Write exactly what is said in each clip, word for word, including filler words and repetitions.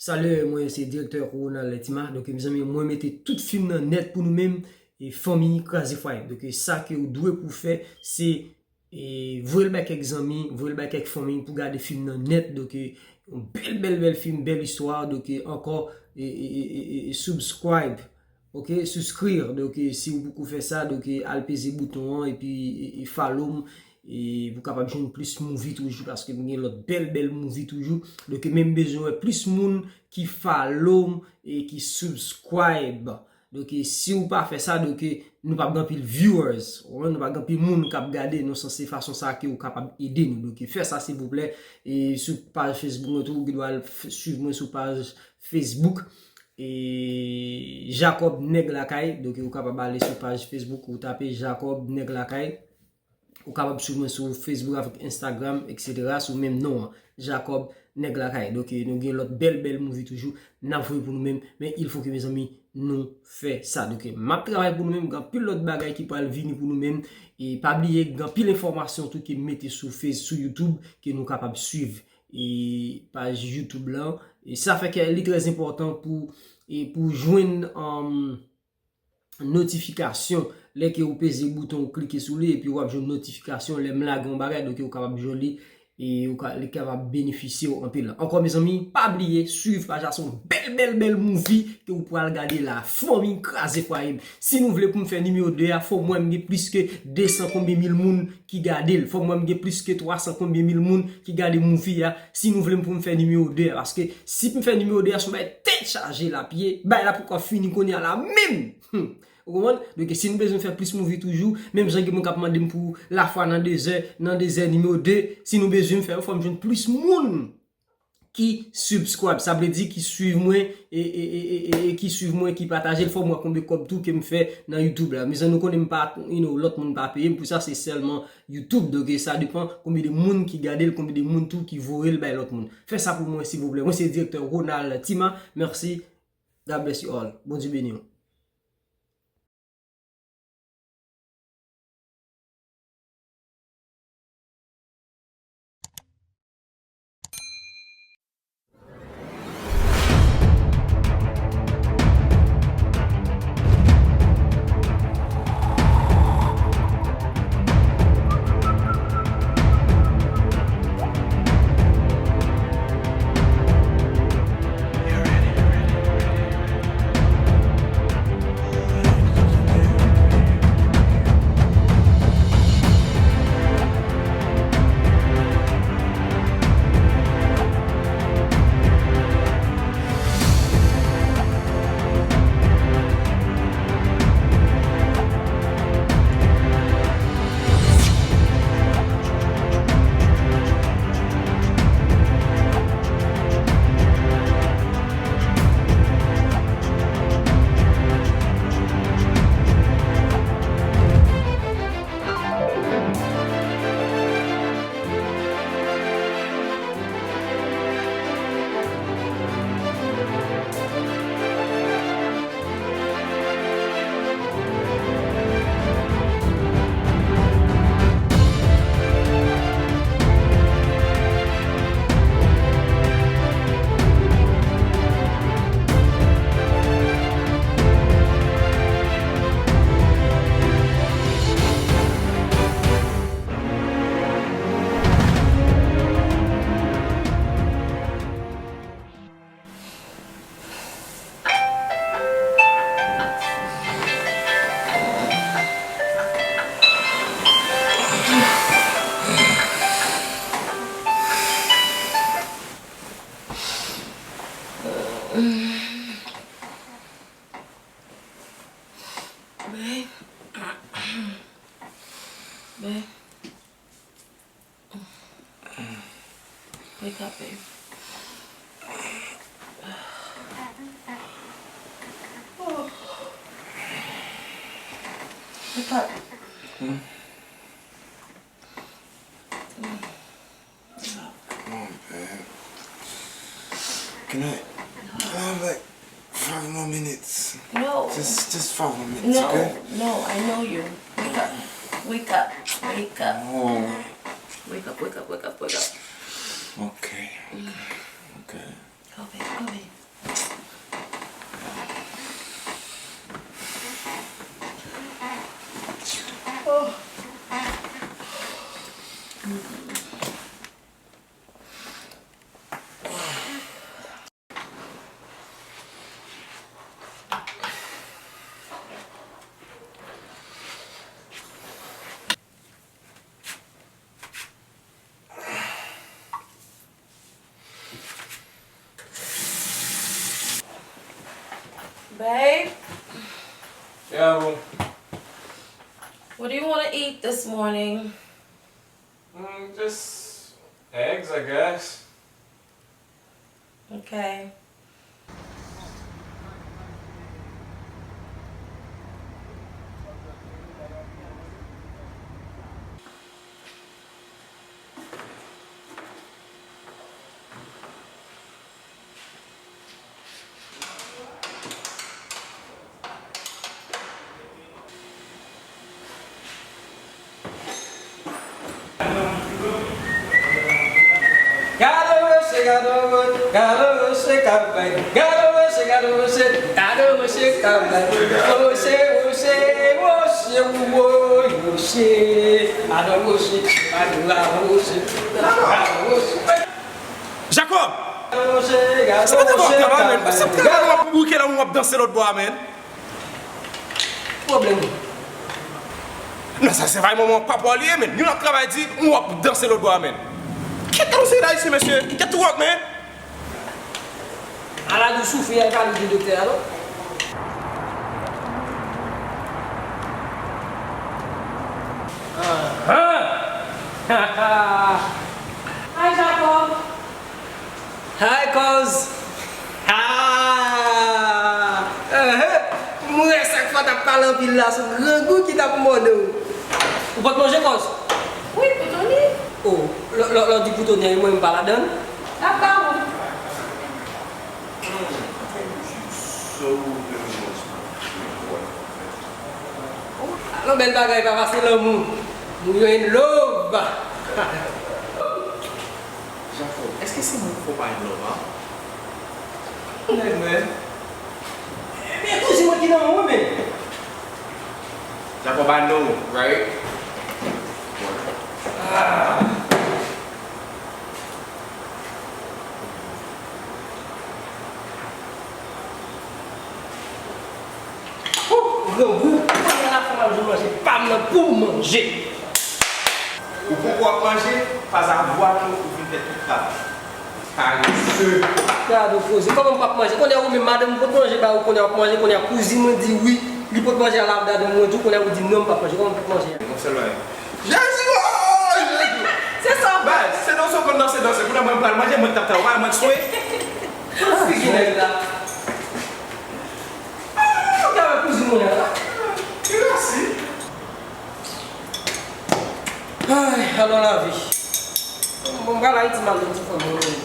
Salut, mwen se direktè Ronald Tima. Donk, mezanmi, mwen mete tout fim nan nèt pou nou menm, e fanmi Kraze Fwaye. Donk, sa ke ou dwe pou fè, se, e, voye l bay kèk zanmi, voye l bay kèk fanmi pou gade fim nan nèt. Donk, e, yon bèl, bèl, bèl fim, bèl istwa. Donk, e, ankò, e, e, e, e, e, subscribe. Ok, souscrire. Donk, e, si ou poko fè sa, donk, e, al peze bouton an epi, e, e, follow m, e pou kapab jwenn plis movie toujou, paske m gen lòt bèl, bèl movie toujou. Donk, e, men m bezwen wè plis moun ki follow m e ki subscribe. Donk, e, si ou pa fè sa, donk, e, nou p ap gen anpil viewers, ou konprann, nou p ap gen anpil moun k ap gade nou, se fason sa ke ou kapab ede nou. Donk, e, fè sa silvouplè. E sou paj Facebook mwen tou, ou gen dwa al f-, swiv mwen sou paj Facebook. E Jacob Nèg Lakay. Donk, ou kapab ale sou paj Facebook, ou tape Jacob Nèg Lakay. Ou kapab swiv mwen sou Facebook avèk Instagram, et cetera, sou menm non an, Jacob Nèg Lakay. Donk, nou gen lòt bèl, bèl movie toujou, n ap voye pou nou menm. Men il faut que, mezanmi, nou fè sa. Donk, m ap travay pou nou menm, gen anpil lòt bagay ki pral vini pou nou menm. E pa bliye, gen anpil enfòmasyon tou ki m mete sou Face, sou YouTube, ke nou kapab swiv e paj YouTube lan. E sa fè ke li trè enpòtan pou, e pou jwenn, um, notifikasyon. Lè ke ou peze bouton, ou klike sou li, epi w ap jwenn notifikasyon lè m lage yon bagay, donk ou kapab jwenn li, e ou ka, li kapab benefisye w anpil. Ankò, mezanmi, pa bliye, swiv paj la, se yon bèl, bèl, bèl movie ke ou pral gade la. Fanmi Kraze Fwaye m. Si nou vle pou m fè nimewo de a, fò m wè m gen plis ke de san konbyen mil moun ki gade l. Fò m wè m gen plis ke twa san konbyen mil moun ki gade movie a. Si nou vle m pou m fè nimewo de a. Paske si m fè nimewo de a, se yon bagay tèt chaje l ap ye. Bagay la poko fini kounye a la menm. Hmm. Ou konprann? Donk, si nou bezwen fè plis movie toujou, menm jan gen moun k ap mande m pou Lafwa nan dezè, nan dezè nimewo de, si nou bezwen m fè yo, fò m jwenn plis moun ki subscribe, sa vle di ki swiv mwen, e, e, e, e, e, e ki swiv mwen, ki pataje l, fò m wè konbyen kòb tou ke m fè nan YouTube la. Mezanmi, nou konnen m pa, you know, lòt moun pa peye m pou sa, se sèlman YouTube. Donk, e, sa depann konbyen de moun ki gade l, konbyen de moun tou ki voye l bay lòt moun. Fè sa pou mwen, silvouplè. Mwen se direktè Ronald Tima. Mèsi. God bless you all. Bondye beni w. Babe. Babe. Wake up, babe. Wake up. Hmm? Come on, babe. Can I, can I have, like, five more minutes? No. Just, just five more minutes, okay? No, no, I know you. Wake up. Wake up. Wake up. No. Wake up, wake up, wake up, wake up. Okay, okay, okay. Go, babe, go, babe. Oh. Babe, yeah, boo. What do you want to eat this morning? Mm, just eggs, I guess. Okay. Gade Roche, gade Roche, gade Roche k ap bay. Gade Roche, gade Roche, gade Roche k ap bay. Roche, Roche, Roche, woy, Roche. Gade Roche, gade Roche, gade Roche. Jacob! Se pa te fè w travay, men. Se w travay w ap bouke la, w ap danse lòt bò a, men. Pwoblèm ou? Non, sa se vay manman papa w li ye, men. Youn ap travay di, w ap danse lòt bò a, men. Kèt, nou se la isi, mesye. Kèt tou wòk, men. Ala di w soufri, al pale di doktè a, non? Ahan! Hi, Jacob! Hi, cuz! Ah! Ehe! M wè sa k fè w t ap pale anpil la, se grangou ki t ap mòde w. Ou pot manje, cuz? Wi, pou Tony. Oh, lè, lè, lè w di pou Tony, mwen m pa ladann. L ap ba ou. Alò, bèl bagay, papa, se lanmou. Nou yo in love. Jacob, èske se mwen k fè w pa in love, a? Nèg, man. Ebyen, kouzin mwen ki nan men w, men. Jacob, I know, right? Ah. Grangou, kounye a la fò m al jwenn manje pa m nan pou m manje. Ou poko ap manje, pa zavwa ke ou fin fè tout travay. Parese. Gade w koze, kòman m p ap manje? Kounye a ou menm madanm m pot manje ba ou, kounye a w ap manje, kounye a kouzin mwen di wi, li pot manje a la, madanm mwen tou, kounye a ou di non, m p ap manje, kòman m p ap manje a? Jezi, woy, Jezi! Se sa w fè. Baz, se danse w konn danse, danse. Kounye a mwen m pral manje, mwen k t ap travay, mwen k swe. Figi nèg la. Ah, gade kouzin mwen an la. Mèsi. Ay, alò lavi. Bon, m pral Ayiti, m al jwenn ti fanm mwen.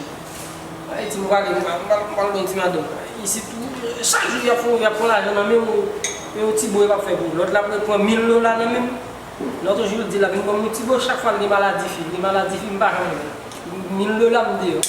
Ayiti, m prale, m pral, m pral, m pral jwenn ti madanm. Isit tou, chak jou y ap fè, y ap pran lajan nan men w, men yon ti bo yo p ap fè pou ou. Lòt la pral pran mil dola nan men m. Lòt jou, l di l ap vin ban m yon ti bo, chak fwa l gen maladi fi, l gen maladi fi, m pa janm wè l. Mil dola m deyò.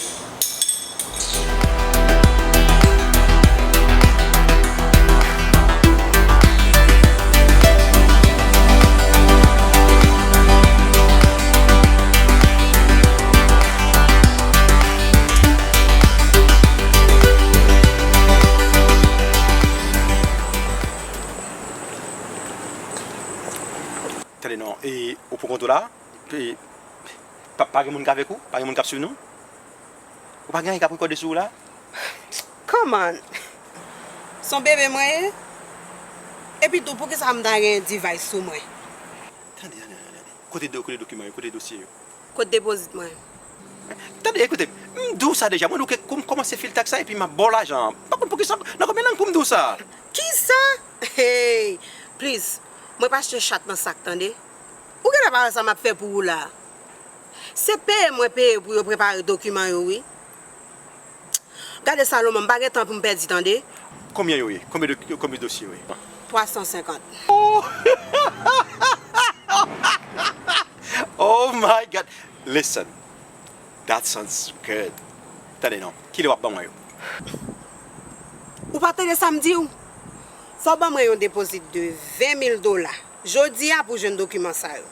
Tande non, e, ou pou kont ou la? E, pa, pa gen moun k avèk ou? Pa gen moun k ap swiv nou? Ou pa gen anyen k ap rekòde sou ou la? Come on! Se yon bebe mwen ye? Epi tou, poukisa m ta gen device sou mwen? Tande, tande, tande, tande. Kote do-, kote dokiman yo? Kote dosye yo? Kot depozit mwen? Tande, ekoute, m di w sa deja. Mwen, nou ke, kou m kòmanse fil taks la, epi m ap ba w lajan an. M pa konn poukisa, nan konbyen lang pou m di w sa? Kisa? Hey! Please, mwen pa achte chat nan sak, tande. Ou genlè pa wè sa m ap fè pou ou la. Se peye mwen peye pou yo prepare dokiman yo, wi. Gade Salomon, m pa gen tan pou m pèdi, tande. Konbyen yo ye? Konbyen do-, konbyen dosye yo ye? Twa san senkant. Oh! Oh my God! Listen, that sounds good. Tande non, kilè w ap ban mwen yo? Ou pa tande sa m di w? Fò w ban mwen yon depozit de ven mil dola jodi a pou jwenn dokiman sa yo.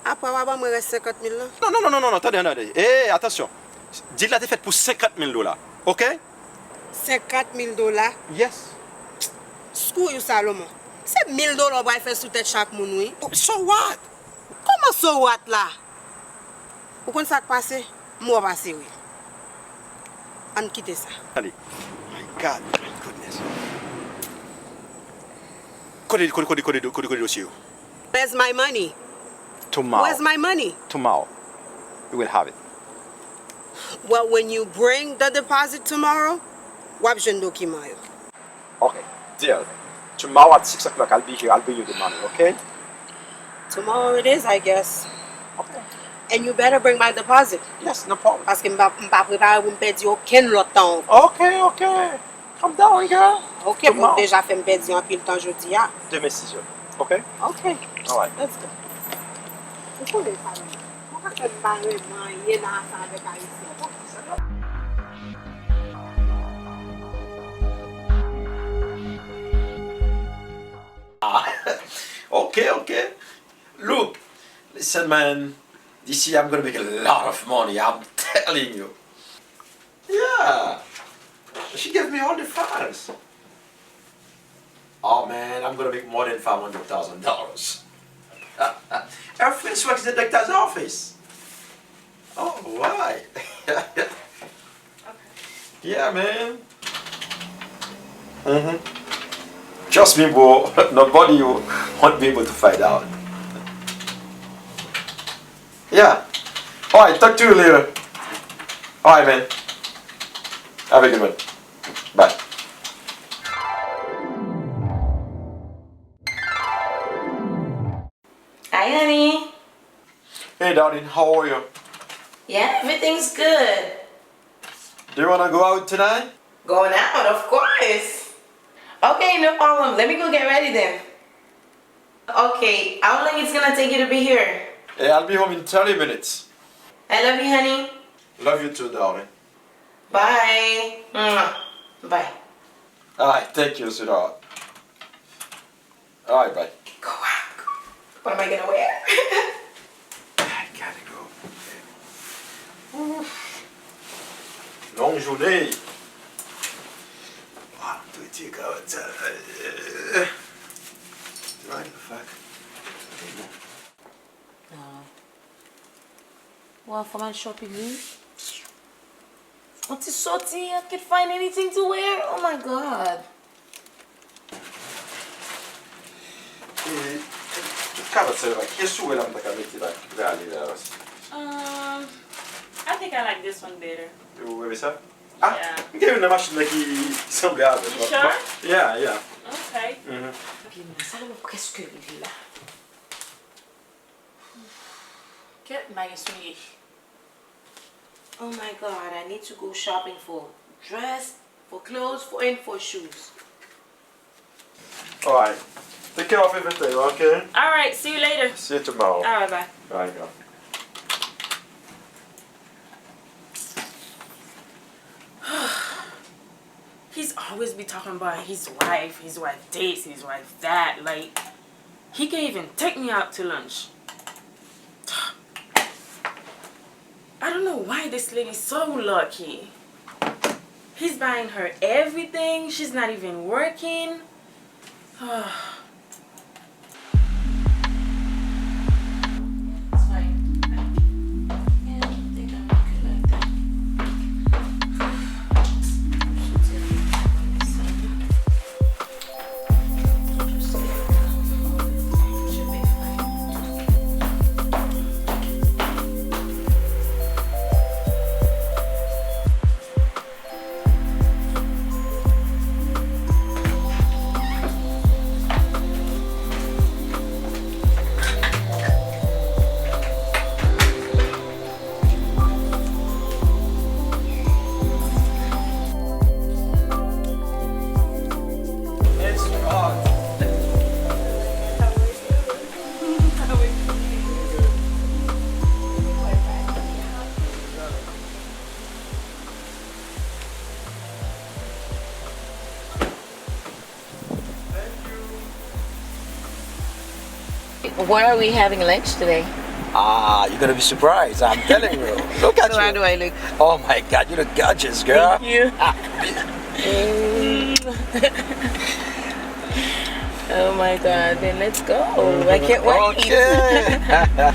Apre, w a ban mwen rès senkant mil lan. Non, non, non, non, non, non, tande, tande. Eh, atansyon. Deal la te fèt pou senkant mil dola, oke? Senkant mil dola? Yes. Screw you, Salomon. Se mil dola w pral fè sou tèt chak moun, wi. So what? Kòman so what la? Ou konn sa k pase? M wè w pase, wi. Ann kite sa. Ale. My God, my goodness. Kote, kote, kote, kote, kote, kote dosye yo? Where's my money? Tomorrow. Where's my money? Tomorrow. You will have it. Well, when you bring the deposit tomorrow, w ap jwenn dokiman yo. Okay, deal. Tomorrow at six o'clock, I'll be here. I'll bring you the money, okay? Tomorrow it is, I guess. Okay. And you better bring my deposit. Yes, no problem. Paske m pa, m pa prepare pou m pèdi okenn lòt tan ankò. Okay, okay. Calm down, girl. Ok, bon, ou deja fè m pèdi anpil tan jodi a. Demen sis è. Ok? Ok. Alright. Let's go. Ou konnen sa, mwen pa fè m pa renmen anyen nan afè avèk Ayisyen. Ah, ok, ok. Look, listen, man. This year I'm gonna make a lot of money. I'm telling you. Yeah. She gave me all the files. Oh man, I'm gonna make more than five hundred thousand dollars. Her friends work in the doctor's office. Oh, why? Yeah, man. Mm-hmm. Trust me, bro. Nobody won't be able to find out. Yeah. All right, talk to you later. All right, man. Have a good one. Bye. Hi, honey. Hey, darling, how are you? Yeah, everything's good. Do you wanna go out tonight? Going out, of course. Okay, no problem. Let me go get ready then. Okay, how long it's gonna take you to be here? Eh, I'll be home in thirty minutes. I love you, honey. Love you too, darling. Bye. Mwah. Bye. All right, thank you, sweetheart. All right, bye. Go out. What am I gonna wear? I gotta go. Oof. Long jounen. Wow, m dwe tire kawòt sa. What the fuck? Wow, fò m al shopping, wi. On ti soti, I can't find anything to wear. Oh my God. E, tout kalòt sa yo la, kiyès ou wè la m ta ka mete la ki prale la? Um, I think I like this one better. Ou renmen sa? Ah, yeah. M gen youn nan machin nan ki sanble avè l. You sure? Yeah, yeah. Okay. Mhm. Sa mwen prèske rive la. Kèt, m pa gen souliye. Oh my God, I need to go shopping for dress, for clothes, for, and for shoes. Alright. Take care of everything, okay? Alright, see you later. See you tomorrow. Alright, bye. Alright, girl. He's always be talking about his wife, his wife this, his wife that. Like, he can't even take me out to lunch. I don't know why this lady so lucky. He's buying her everything. She's not even working. Where are we having lunch today? Ah, you're gonna be surprised. I'm telling you. Look at So how you. do I look? Oh my God, you look gorgeous, girl. Thank you. Ah, Mm. Oh my God, then let's go. I can't wait. Okay.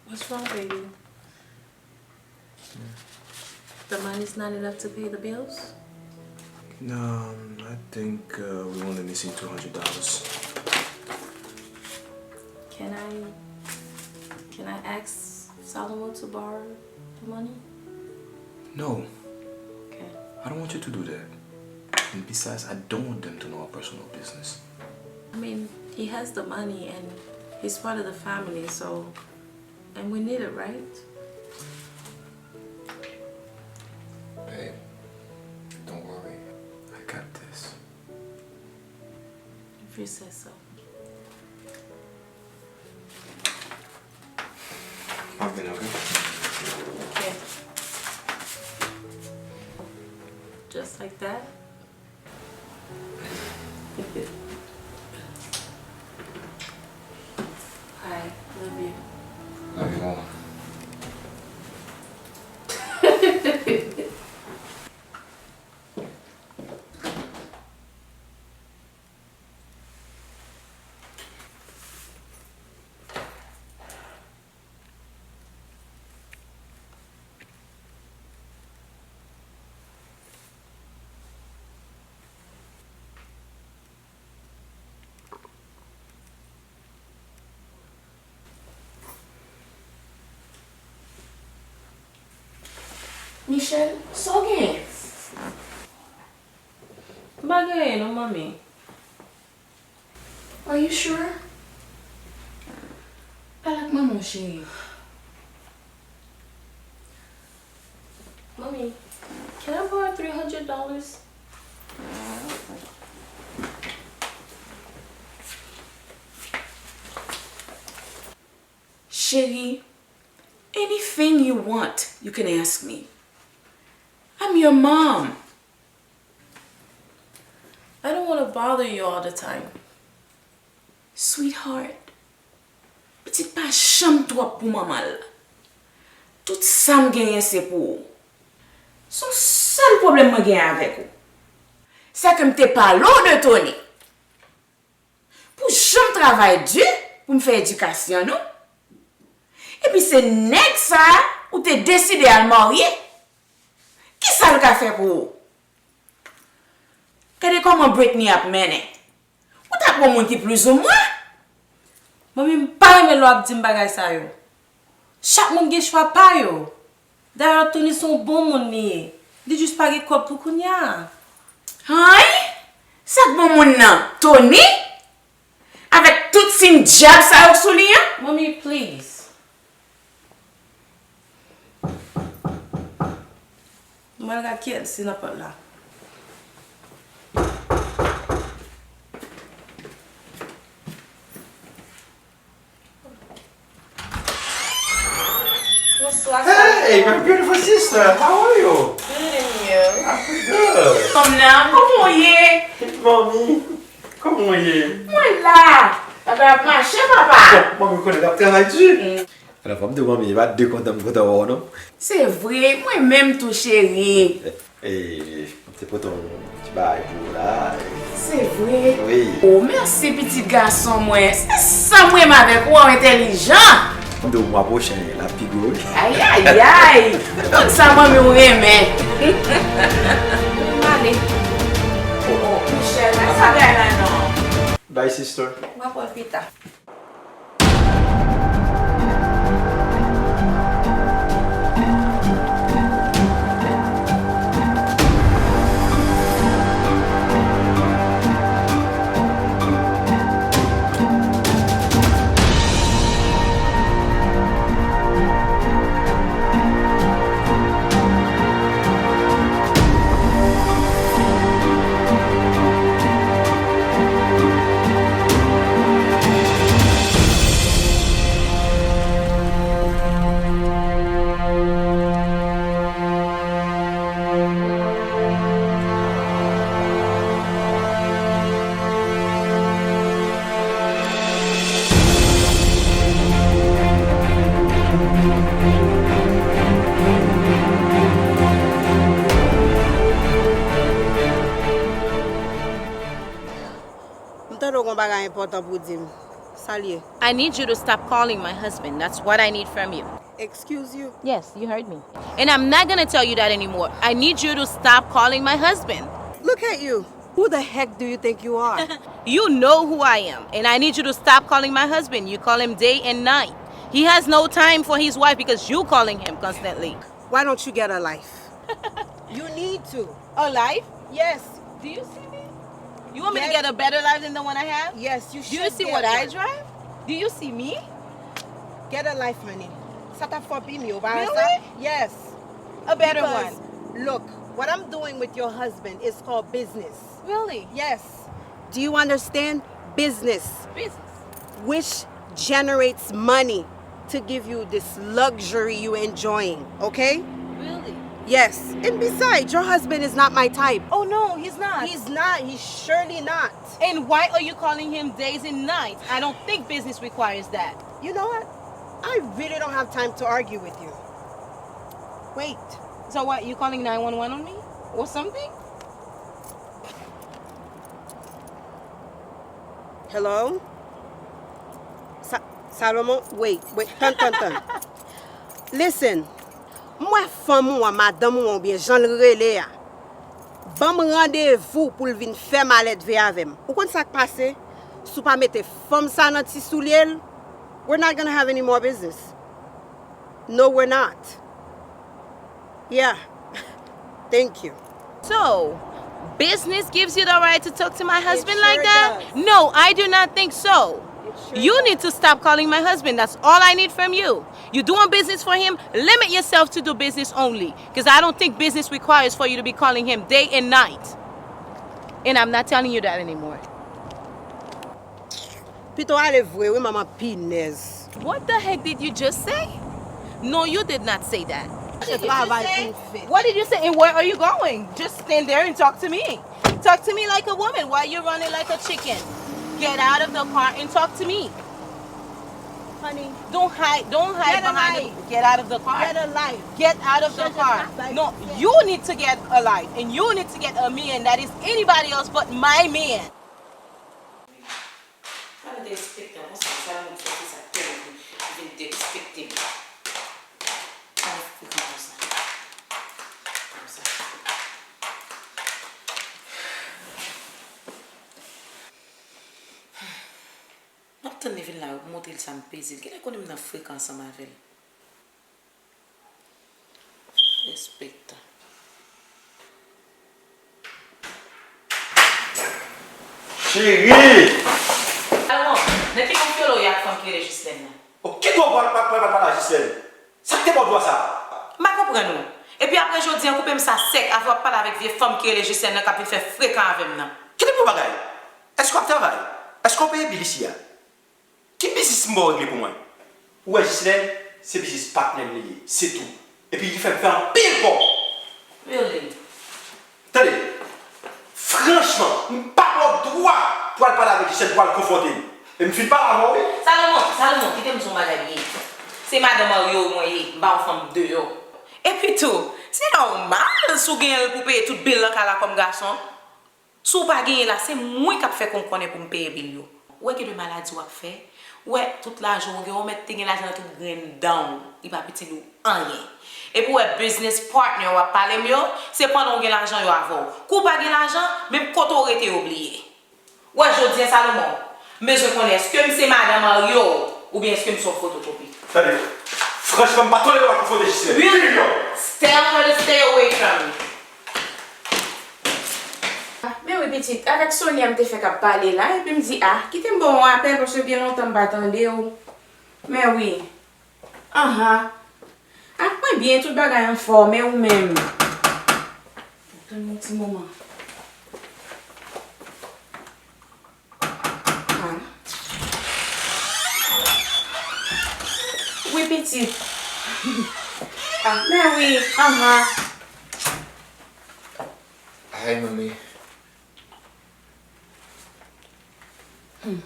What's wrong, baby? The money's not enough to pay the bills? No, um, I think uh, we're only missing two hundred dollars. Can I, can I ask Salomon to borrow the money? No. Okay. I don't want you to do that. And besides, I don't want them to know our personal business. I mean, he has the money and he's part of the family, so, and we need it, right? Babe, don't worry. I got this. If you say so. I've been okay. Okay. Just like that? Bye. Love you. Love you more. Michel, sa w genyen? M pa gen anyen non, manmi. Are you sure? Pale ak manman w, cheri. Mommy, can I borrow three hundred dollars? Cheri, anything you want, you can ask me. I'm your mom. I don't want to bother you all the time. Sweetheart, pitit pa janm twòp pou manman l. Tout sa m genyen se pou ou. Se yon sèl pwoblèm mwen genyen avèk ou. Se ke m te pale w de Tony. Pou jan m travay di pou m fè edikasyon nou. Epi se nèg sa a ou te deside al marye. Kisa l ka fè pou ou? Gade kòman Britney ap mennen. Ou ta pran moun ki plizoumwen. Manmi, m pa renmen lè w ap di m bagay sa yo. Chak moun gen chwa pa yo. Dayè, Tony se yon bon moun li ye. Li jis pa gen kòb pou kounye a. Anyen? Sa k bon moun nan? Tony? Avèk tout siy dyab sa yo sou li an? Mommy, please. Mwen al gad kiyès ki nan pòt la. Bonswa, Hey, my beautiful sister, how are you? Good, and you? I'm pretty good. Fanm nan, kòman w ye? Mommy, kòman w ye? Mwen la. Bagay ap mache, papa. Bon, manmi konnen w ap travay di. Mm. Alò, fò m di w, manmi, e pa de kontan m kontan wè w, non. Se vre, mwen menm tou, cheri. E, e, m te pote yon ti bagay pou ou la. Se vre? Wi. O, mèsi, pitit gason mwen. Se sa m renmen avèk ou, w entèlijan. M di w, mwa pwochen, l ap pi gwo, wi. Ayayay! M konn sa manmi w renmen. M ale. O, o, Michel, pa sa bagay la, non. Bye, sister. M ap wè w pita. Gon bagay enpòtan pou di m. Sa l ye? I need you to stop calling my husband. That's what I need from you. Excuse you? Yes, you heard me. And I'm not gonna tell you that anymore. I need you to stop calling my husband. Look at you. Who the heck do you think you are? You know who I am, and I need you to stop calling my husband. You call him day and night. He has no time for his wife because you calling him constantly. Why don't you get a life? You need to. A life? Yes. Do you see me? You want me to get a better life than the one I have? Yes, you Do should. You see get what I one. Drive? Do you see me? Get a life, honey. Sa t ap fè w pi mye, ou pa wè sa? Really? Yes. A better Because, one. Look, what I'm doing with your husband is called business. Really? Yes. Do you understand? Business. Business. Which generates money to give you this luxury you enjoying, okay? Really? Yes. And besides, your husband is not my type. Oh no, he's not. He's not. He's surely not. And why are you calling him days and nights? I don't think business requires that. You know what? I really don't have time to argue with you. Wait. So what, you calling nine one one on me? Or something? Hello? Sa Salomon? Wait, wait, tann, tann, tann. Listen, m wè fanm ou an, madanm ou an, oubyen jan l rele a, ban m randevou pou l vin fè malèdve avè m. Ou konn sa k pase? Si w pa mete fanm sa nan ti soulye l, we're not gonna have any more business. No, we're not. Yeah. Thank you. So, business gives you the right to talk to my husband sure like that? Does. No, I do not think so. Sure You does. Need to stop calling my husband. That's all I need from you. You're doing business for him, limit yourself to do business only. Because I don't think business requires for you to be calling him day and night. And I'm not telling you that anymore. Pito ale vre, wi, manman pinèz. What the heck did you just say? No, you did not say that. Se travay pou m fè. What did you say? And where are you going? Just stand there and talk to me. Talk to me like a woman. Why are you running like a chicken? Get out of the car and talk to me. Honey, Don't hide. Don't hide Get a behind life. The, get out of the car. Get a life. Get out of the Shut your car. mouth like No, this. You need to get a life, and you need to get a man that is anybody else but my man. Sa nou derespektan konsa, sa nou fè se sa tèlman ki vin derespekte m. Sa nou frekan konsa. Konsa. M ap tann li vin la wi pou montre l sa m peze l. Genlè konnen m nan frekan ansanm avè l. Respektan. Cheri! Salomon, nan ki konfyolo w ye ak fanm ki rele Jislèn nan? O, ki dwa w pral pral pral pale a Jislèn? Sa k te ba w dwa sa a? M pa konprann ou. Epi apre jodi a, koupe m sa sèk, afè w ap pale avèk vye fanm ki rele Jislèn nan k ap vin fè frekan avè m nan. Ki tip de bagay? Èske w ap travay? Èske w peye bil isi a? Ki biznis m ba w regle pou mwen? Ou wè Jislèn, se biznis patnè m li ye, se tou. Epi li fè m fè anpil kòb. Really? Tande, franchman, m pa ba w dwa pou w al pale avèk Jislèn, pou w al konfwonte m. E m fin pale avè w, wi. Salomon, Salomon, kite m di w yon bagay byen. Se madan Mario mwen ye, m pa yon fanm deyò. Epi tou, se nòmal si w genyen l pou w peye tout bil nan kay la kòm gason. Si w pa genyen la, se mwen k ap fè konn konnen pou m peye bil yo. Ou wè gen de maladi w ap fè? Ou wè tout lajan w gen, ou mèt te gen lajan nan tout grenn dan w, li p ap itil ou anyen. Epi w wè business partner w ap pale m yo, se pandan w gen lajan yo avè w. Kou w pa gen lajan, menm kote w rete yo bliye. W wè jodi a Salomon, m bezwen konnen èske m se madan Mario oubyen èske m se yon fotokopi? Tande, franchman, m pa tolere w ap konfwonte Jislèn. Really? Tell her to stay away from me. Men wi pitit, avèk Sonia m te fèk ap pale la, epi m di, ah, kite m ba w yon apèl, paske gen lontan m pa tande w. Men wi. Anhan. Ak mwen byen, tout bagay anfòm, e ou menm? Tann yon ti moman. Ah. Wi, pitit. Ah, men wi, anhan. Ay, manmi. Hmm.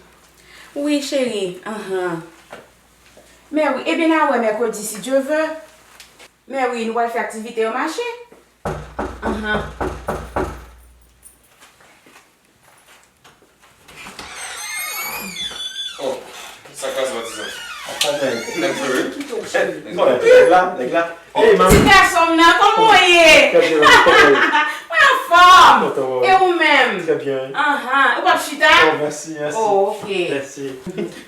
Wi, cheri, anhan. Men wi, ebyen n a wè mèkredi, si Dye vle. Men wi, nou pral fè aktivite yo mache. Anhan. Sa k pase, patizan? Apa nèg. Nèg vre, wi. Kòman nèg la, nèg la? Hey, mami. Ti gason m nan, kòman w ye? Trè byen, mami, kòman w ye? Mwen anfòm. Kontan wè w. E ou menm? Trè byen. Anhan. Ou p ap chita? Oh, mèsi, mèsi. Oh, ok. Mèsi.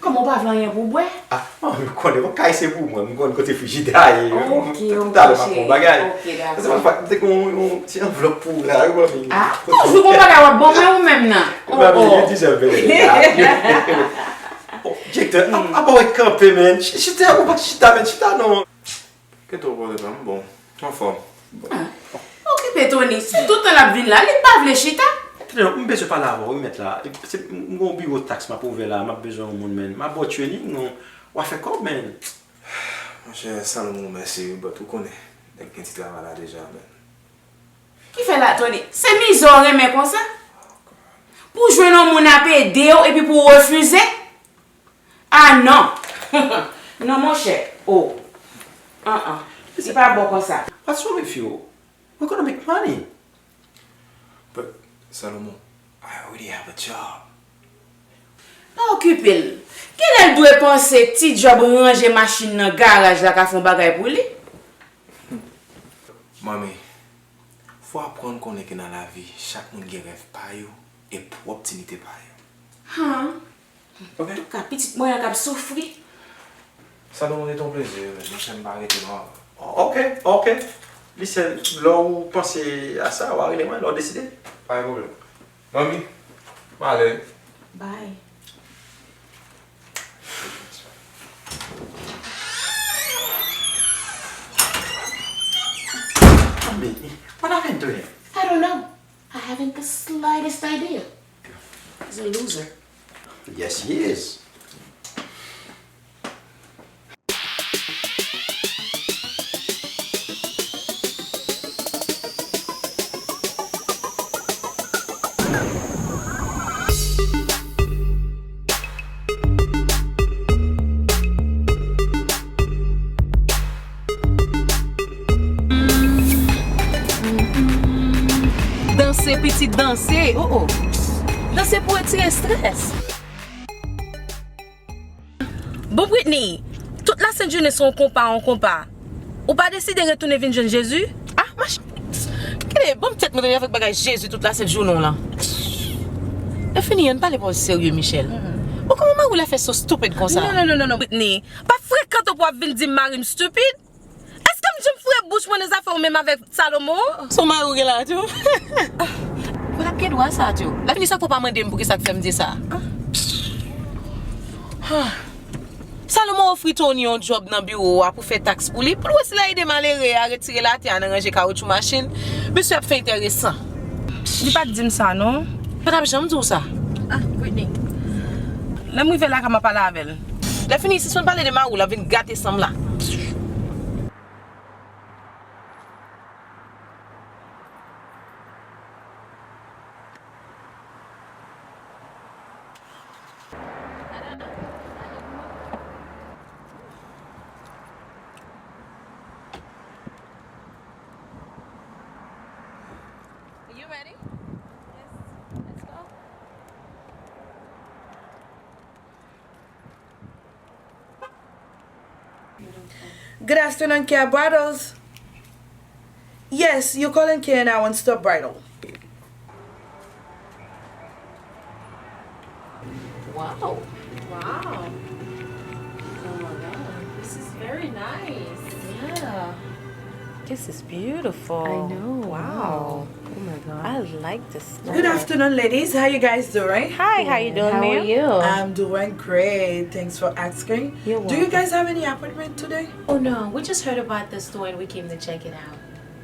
Kòman w pa vle anyen pou w bwè? Ah, mami, ou konnen, bon, kay se pou mwen. M konn kote frijidè a ye. Ok, ok. Talè m ap fè yon bagay. Ok, dakò. Se pa fwa, m te gen yon, yon ti anvlòp pou ou la, wi, mami. Ah, toujou gon bagay w ap ban mwen ou menm nan. Mami, you deserve better than that. Oh, direktè, apa w kanpe, man. Ch-, chita, ou pa chita, man, chita non. Kenton pwoblèm, m bon. Anfòm. Ah, okipe Tony. Si tout tan l ap vin la, li pa vle chita. Tande non, m bezwen pale avè w, wi, mèt la. Se, m gon biwo taks m ap ouvè la, m ap bezwen yon moun, man. M ap ba w training, non. W a fè kòb, man. Monchè, Salomon, mèsi, wi, but ou konnen, nèg gen ti travay la deja, man. Ki fè la, Tony? Se mizè w renmen konsa? Pou w jwenn yon moun ap ede w epi pou w refize? Ah non! Non, monchè. Oh. An-an. Li pa bon konsa. What's wrong with you? We're gonna make money. But, Salomon, I already have a job. Pa okipe l. Genlè l dwe panse ti djòb ranje machin nan garaj la ka fè yon bagay pou li. Manmi, fò w aprann konnen ke nan lavi, chak moun gen rèv pa yo e pwòp diyite pa yo. Han. Ok. Antouka, pitit mwen an k ap soufri. Salomon, se te yon plezi, men monchè, m pa rete non. Ok, ok. Listen, lè w panse a sa, w a rele mwen, lè w deside. Pa gen pwoblèm. Manmi, m ale. Bye. Manmi, what happened to him? I don't know. I haven't the slightest idea. He's a loser. Yes, he is. Danse, pitit, danse. Oh, oh. Danse pou retire strès. Bon, Britney, tout lasent jounen se yon konpa, yon konpa. Ou pa deside retounen vin jwenn Jezi? Ah, mach-, kile, ban m tèt mwen tande avèk bagay Jezi tout lasent jounen w lan. Lè fini, ann pale pawòl serye, Michel. Bon, kòman mari w la fè so stupid konsa? Non, non, non, non, non, Britney. Pa frekante w pou w ap vin di mari m stupid. Èske m janm foure bouch mwen nan zafè w menm avèk Salomon? Se yon mari w gen la, Tyo. Mwen ap gen dwa sa, Tyo. Lè fini, sa fò pa mande m poukisa k fè m di sa. Salomon ofri Tony yon djòb nan biwo a pou fè taks pou li, pou l wè si l a ede malere a retire latè a nan ranje kawotchou machin. Mesye ap fè enteresan. Li pa t di m sa, non. Li pa t ap janm di w sa. Ah, Britney. Lè m rive lakay, m a pale avè l. Lè fini, si se yon pale de mari w, l ap vin gate san m la. You ready? Yes. Let's go. Good afternoon, Kia Bridals. Yes, you calling Kia and I One Stop Bridal. Wow. Wow. Oh my God. This is very nice. Yeah. This is beautiful. I know. Wow. Oh my God. I like this. Good afternoon, ladies. How you guys doing? Hi, how you doing, ma'am? How are you? I'm doing great. Thanks for asking. You're welcome. Do you guys have any appointment today? Oh, no. We just heard about the store and we came to check it out.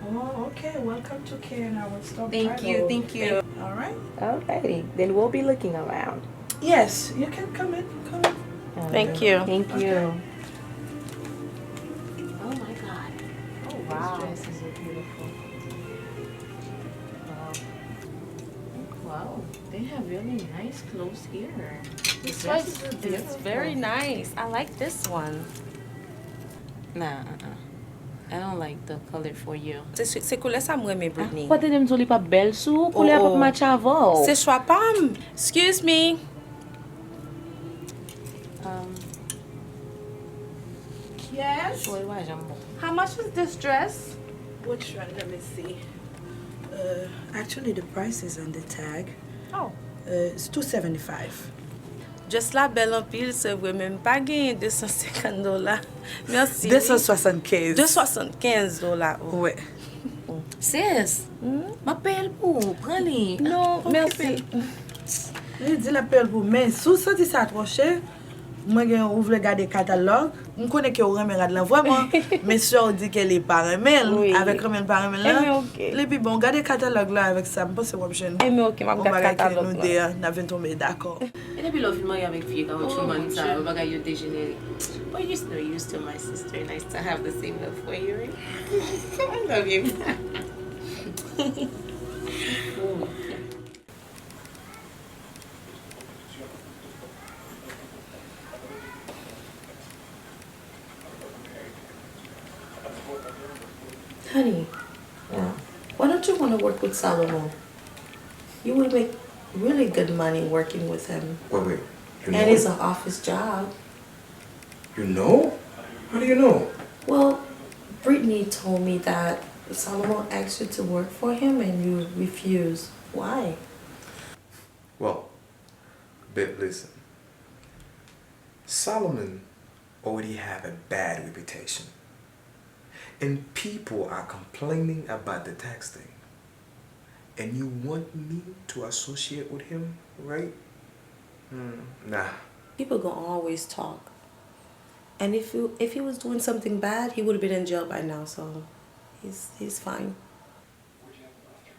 Oh, okay. Welcome to K and R One Stop Bridal. Thank you, thank you. All right. Alrighty. Then we'll be looking around. Yes, you can come in. Come in. Thank you. Thank you. Okay. Oh my God. Oh, wow. These dresses are beautiful. Wow. Wow. They have really nice clothes here. This one is beautiful. This is very nice. I like this one. Nah, uh-uh. I don't like the color for you. Se, se, se koulè sa m renmen, Britney. Ah, ou pa tande m di w li p ap bèl sou ou, koulè a p ap match avè w. Se chwa pa m. Excuse me. Yes. Woy, wa janm bon. How much is this dress? Which one? Let me see. Uh, actually, the price is on the tag. Oh. Uh, it's two seventy-five. Dress la bèl anpil, se vre, men m pa genyen de san senkant dola. Mèsi. De san swasannkenz. De swasannkenz dola, oh. Wè. Sis, m ap peye l pou ou. Pran li. Non, mèsi. Li di l ap peye l pou ou, men si w santi sa twò chè, mwen gen, ou vle gade katalòg, m konnen ke w renmen rad lan vrèman, men sè w di ke li pa renmen l, wi, avèk renmen l pa renmen l lan, enben, oke, li pi bon. Gade katalòg la, avèk sa, m panse w ap jwenn, enben, oke, m ap yon gade bagay ke katalòg nou la, de a, n ap vin tonbe dakò. E depi lè w fin marye avèk vye kawotchou, oh, bann sa yo, bagay yo dejenere. But you know, you still my sister, and I still have the same love for you, right? I love you. Honey, why don't you want to work with Salomon? You will make really good money working with him. Wait, wait. You know? And it's an office job. You know? How do you know? Well, Brittany told me that Salomon asked you to work for him and you refused. Why? Well, babe, listen. Salomon already have a bad reputation. And people are complaining about the tax thing. And you want me to associate with him, right? Hmm, nah. People gonna always talk. And if he, if he was doing something bad, he would have been in jail by now, so he's, he's fine.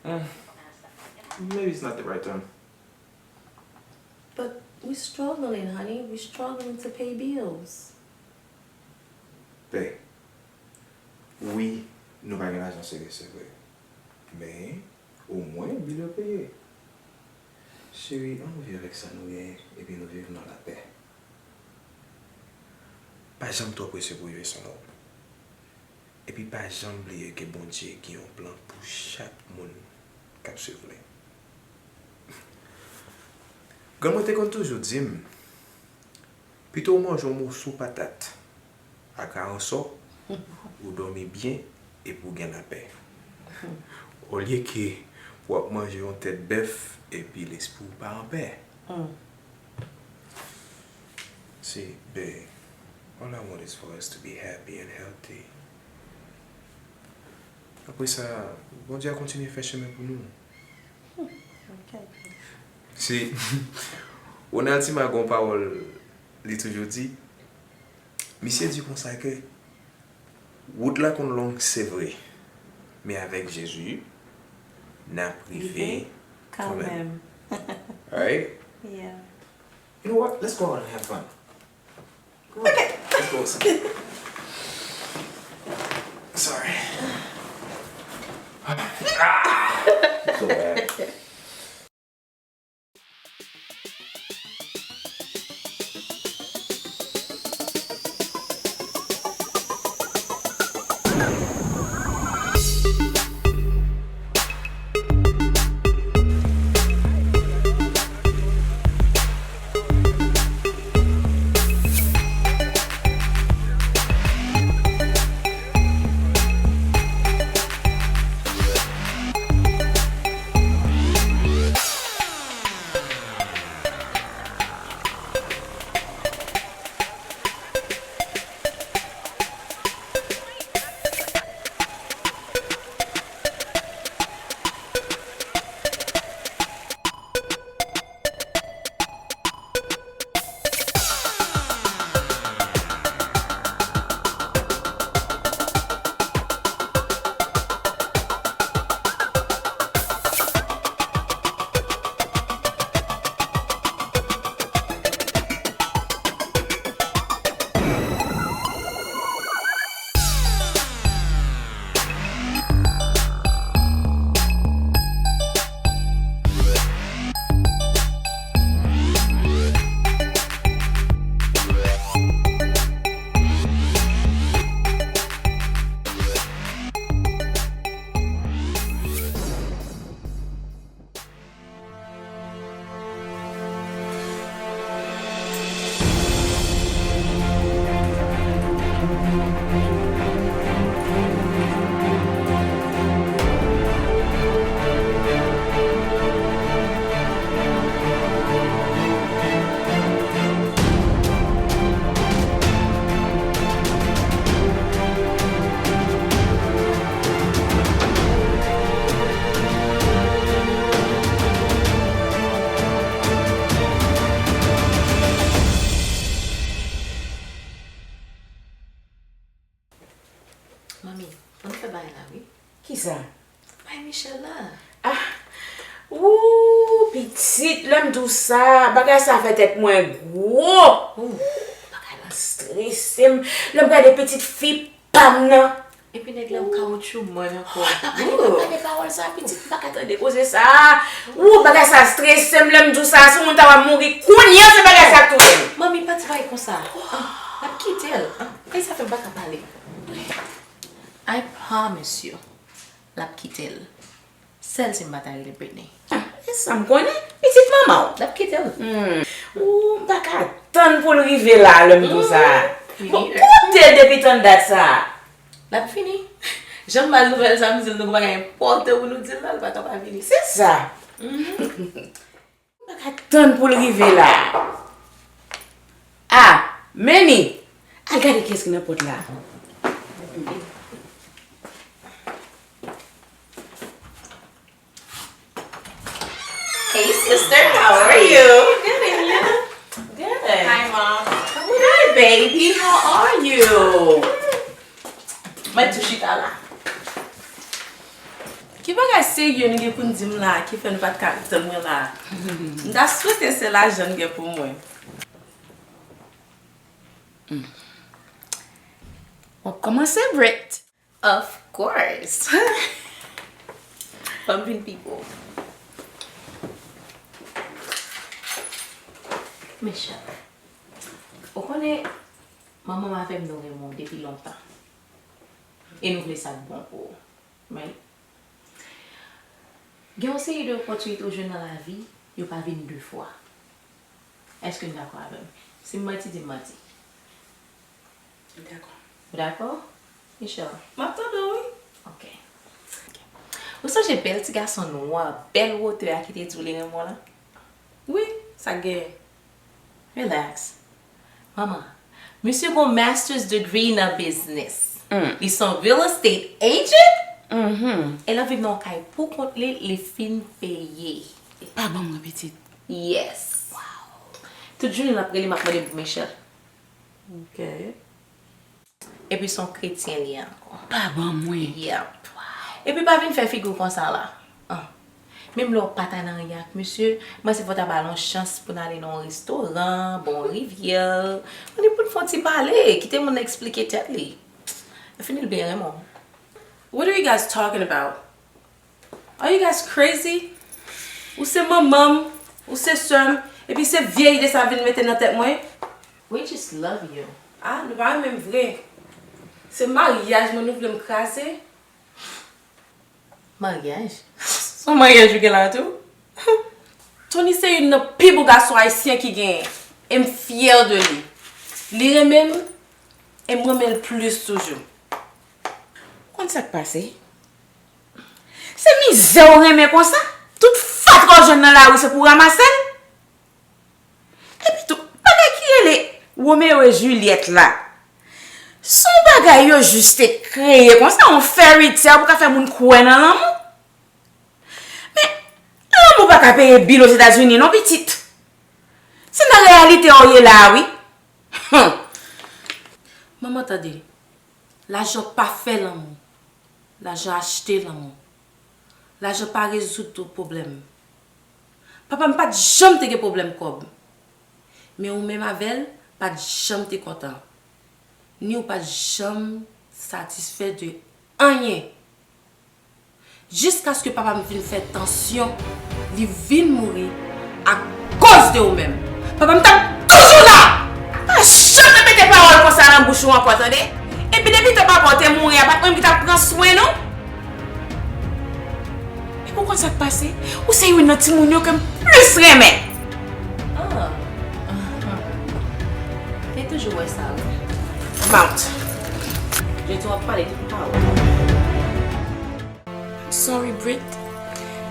Mm. Maybe it's not the right time. But we struggling, honey. We struggling to pay bills. Babe, wi, nou pa gen lajan serye, se vre. Men, omwen, bil yo peye. Cheri, ann viv avèk sa nou genyen, epi nou viv nan lapè. Pa janm twò prese pou rive sou nou. Epi pa janm bliye ke Bondye gen yon plan pou chak moun k ap swiv li. Grann mwen te konn toujou di m, pito w manje yon moso patat ak aransò, ou dòmi byen epi w gen lapè. Olye ke w ap manje yon tèt bèf epi lespri w pa anpè. Hmm. See, babe, all I want is for us to be happy and healthy. Apre sa, Bondye a kontinye fè chemen pou nou. Hmm, ok. See, Ronald Tima gen yon pawòl li toujou di. Misye di konsa ke wout la konn long, se vre, men avèk Jezi, n ap rive kanmenm. Right? Yeah. You know what? Let's go out and have fun. Come on. Okay. Let's go outside. Sorry. Ah! So bad. Bay Michel la. Ah, wou, pitit, lè m di w sa, bagay sa fè tèt mwen gwo. Wou, bagay la strese m. Lè m gade pitit fi pa m nan. Epi nèg la yon kawoutchou mòn ankò. Papa, li pa pale pawòl sa, pitit, m pa ka tande koze sa. Wou, bagay sa strese m, lè m di w sa, si moun ta wè m mouri kounye a, se bagay sa k touye m. Manmi, pa travay konsa. Ah, l ap kite l. Ah, kay sa fè m pa ka pale. I promise you, l ap kite l. Sèl si m pa ta rele Britney. Ah, e sa m konnen, pitit manman w. L ap kite l. Hmm. Ou m pa ka tann pou l rive la, lè m di w sa. Bon, koute l depi tann dat sa. L ap vini. Jan m ba l nouvèl sa, m di l nou gen bagay enpòtan pou nou di l la, l pa ka pa vini. Se sa. Mhm. M pa ka tann pou l rive la. Ah, Manny, al gade kiyès ki nan pòt la. Hey, sister, how are you? Good, and you? Good. Hi, Mom. Hi, baby. How are you? Mwen tou chita la. Ki bagay serye nou gen pou n di m la ki fè nou pa t ka tann mwen la? M ta swete se lajan n gen pou mwen. W ap kòmanse, Brit. Of course. Fò m vin pi gwo. Michel, ou konnen manman m avè m nou renmen w depi lontan. E nou vle sa k bon pou ou. Right? Gen yon seri de opòtinite ou jwenn nan lavi, yo pa vin de fwa. Èske n dakò avè m? Si m manti, di m manti. M dakò. Ou dakò? Michel? M ap tande w, wi. Ok. Ou sonje bèl ti gason nwa, bèl wotè a ki te di w li renmen w lan? Wi, sa k genyen? Relax. Manman, misye gon master's degree nan business. Mm. Li se yon real estate agent. Mhm. E l ap viv nan yon kay pou kont li, li fin peye. Pa ban mwen, pitit. Yes. Wow. Tout jounen l ap rele m ap mande m pou Michel. Ok. Epi se yon kretyen li ye ankò. Pa ban mwen. Yep. Epi pa vin fè figi w konsa la. Ah. Menm lè w pa ta nan anyen ak misye, m panse fò w ta ba l yon chans pou n ale nan yon restoran, bò yon rivyè. Konnen pou n fè yon ti pale, kite moun nan eksplike tèt li. Lè fini l byen renmen w. What are you guys talking about? Are you guys crazy? Ou se manman m, ou se sè m, epi se vye ide sa vin mete nan tèt mwen? We just love you. Ah, nou pa renmen m vre. Se maryaj mwen nou vle m kraze? Maryaj? Se yon maryaj ou gen la tou? Tony se youn nan pi bon gason ayisyen ki genyen, e m fyè de li. Li renmen m, e m renmen l plis toujou. Konn sa k pase? Se mizè w renmen konsa? Tout fatra w jwenn nan lari se pou w ranmase l? Epi tou, bagay ki rele Romeo e Juliet la, se yon bagay yo jis te kreye konsa, yon fairy tale pou ka fè moun kwè nan lanmou. Men, lanmou pa ka peye bil Ozetazini non, pitit. Se nan reyalite a w ye la a, wi. Hum. Manman, tande. Lajan pa fè lanmou. Lajan achte lanmou. Lajan pa rezoud tout pwoblèm. Papa m pa t janm te gen pwoblèm kòb. Men ou menm avè l, pa t janm te kontan. Ni ou pa t janm satisfè de anyen. Jiskaske papa m vin fè tansyon, li vin mouri akoz de ou menm. Papa m t ap toujou la! Pa janm repete pawòl konsa nan bouch ou ankò, tande? Epi depi tan papa w te mouri a, pa t mwen menm ki t ap pran swen nou? Epi w konn sa k pase? Ou se youn nan timoun yo ke m plis renmen. Ah. Te toujou wè sa, wi. Mount. Jodi w ap pale tout pawòl. I'm sorry, Brit.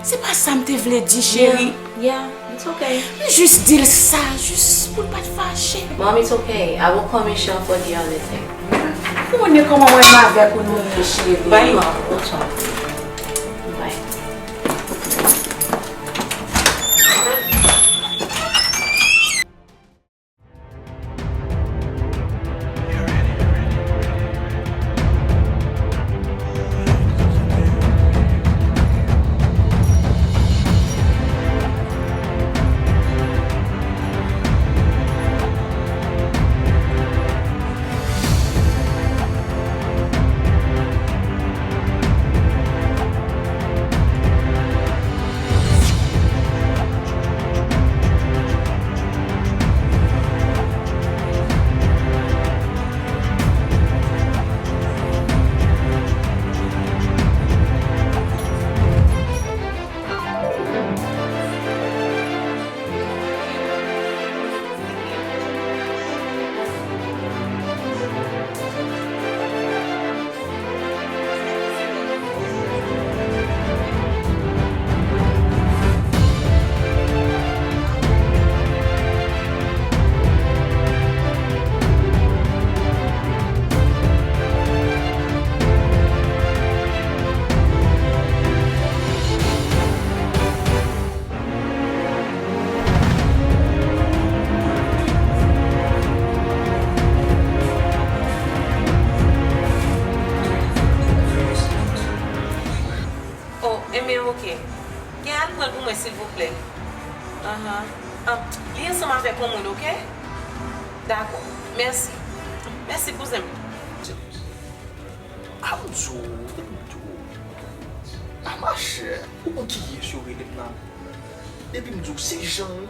Se pa sa m te vle di, cheri. Yeah, yeah, it's okay. M jis di l sa, jis pou l pa t fache. Mom, it's okay. I will call Michelle for the other thing. Ou konnen kòman mwen menm avè w nou ye, cheri. Bye, Mom. We'll talk. Bye. Moun, oke? Dakò. Mèsi. Mèsi, kouzen m. A m di w, depi m di w, a machè, ou konn kiyès yo rele m nan? Depi m di w, se Jan wi.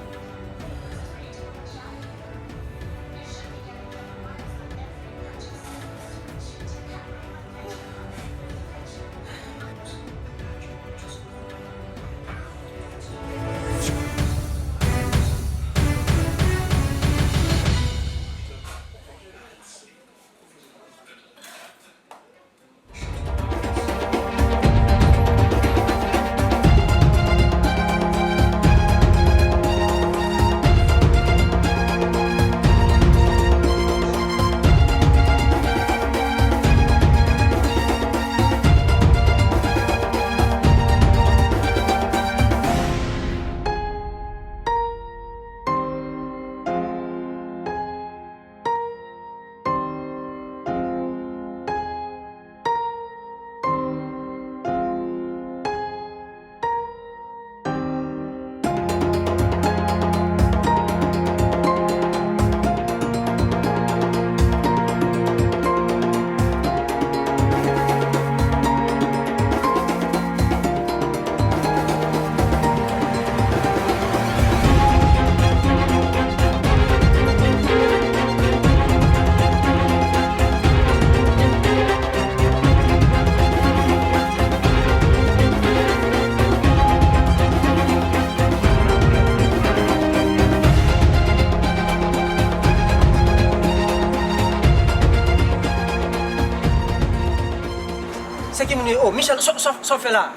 Se ki moun yo? Oh, Michel, sa, sa, sa w fè la?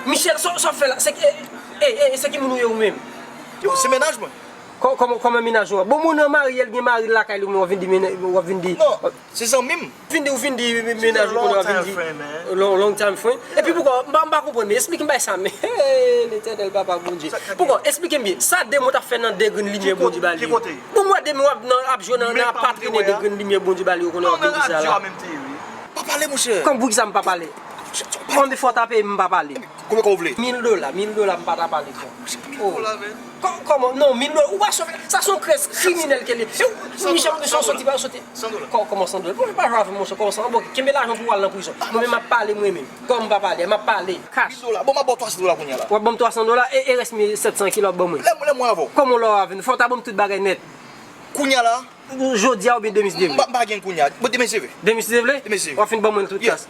Michel, sa, sa w fè la? Se ki, e, e, e, se ki moun ou ye ou menm? Yo, se mennaj mwen. Kò-, kòman, kòman mennaj ou an? Bon, moun nan marye, l gen mari l lakay li, w ap vin di mennaj, w ap vin di. Non, se zanmi m. Vin di, ou vin di mennaj ou konnen w ap vin di long, long time friend. Epi poukò, m pa, m pa konprann, men esplike m bay sa, men, Letènèl Papa Bondye. Poukò, esplike m byen, sa de moun t ap fè nan de grenn limyè Bondye ba li yo? Bon, m wè de moun ap, nan, ap jwe nan, nan ap patrone de grenn limyè Bondye ba li yo konnen w ap vin di sa la. Pa pale, monchè. Kòm poukisa m pa pale? Konbyen fwa w ta peye m, m pa pale? Konbyen kò w vle? Mil dola, mil dola m pa ta pale frè. Oh. Kò-, kòman? Non, mil dola, ou pa sòt, sa se yon krès kriminèl ke li. E ou, Michel, ou bezwen sòti, pa sòti. San dola. Kò-, kòman san dola? Pou pa jwe avè m, monchè, kòman san? Bon, kenbe lajan pou w al nan prizon. Mwen menm m ap pale mwen menm. Kòman m pa pale? M ap pale. Cash. Mil dola. Bon, m ap ba w twa san dola kounye a la. W ap ban m twa san dola e, e rès mil sèt san kila w ap ban mwen? Lè, lè mwen avè w. Kòman w la avè m? Fò w ta ban m tout bagay nèt. Kounye a la, Jodi a oubyen demen si Dye vle? M pa, m pa gen kounye a. Bon, demen si Dye vle. Demen si Dye vle? Demen si Dye vle. W ap fin ban mwen l tout kas.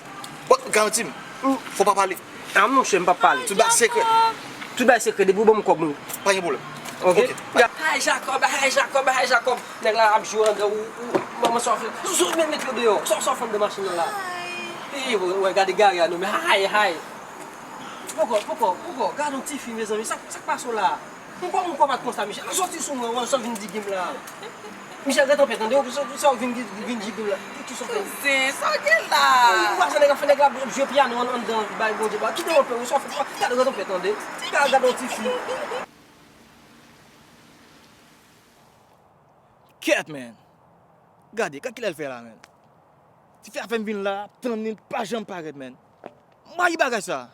Bon, garanti m. Fò w pa pale. A monchè, m p ap pale. Tout bagay sekrè. Tout bagay sekrè, depi w ban m kòb mwen. Pa gen pwoblèm. Ok. Hay Jacob, hay Jacob, hay Jacob. Nèg la ap jwe anndan ou, ou, manman sa w fè. Sou, sou, met, met yo deyò. Sa, sa w fè anndan machin nan la? Ey, wè, gade gari a non, men hay, hay. Poko, poko, poko. Gade yon tifi, mezanmi. Sa, sa k pase w la? Mwen kwè, mwen kwè pa t konsa, Michel. Sòti sou mwen, wè, sa w vin di Gim la. Michel, gen tanpèt, tande, sa, sa w vin di, vin di Gim la. Ki, ki sa w fè? Kouzen, sa w gen la? Ou pa wè sa nèg ap fè, nèg la ap jwe pyano an, anndan, bay Bondye, ba, kite mwen pè, sa w fè, gade, gen tanpèt, tande. Gade, gade yon tifi. Kèt, man. Gade, gad kilè l fè la, man. Tifi a fè m vin la, tann li, l pa janm parèt, man. Mwen rayi bagay sa.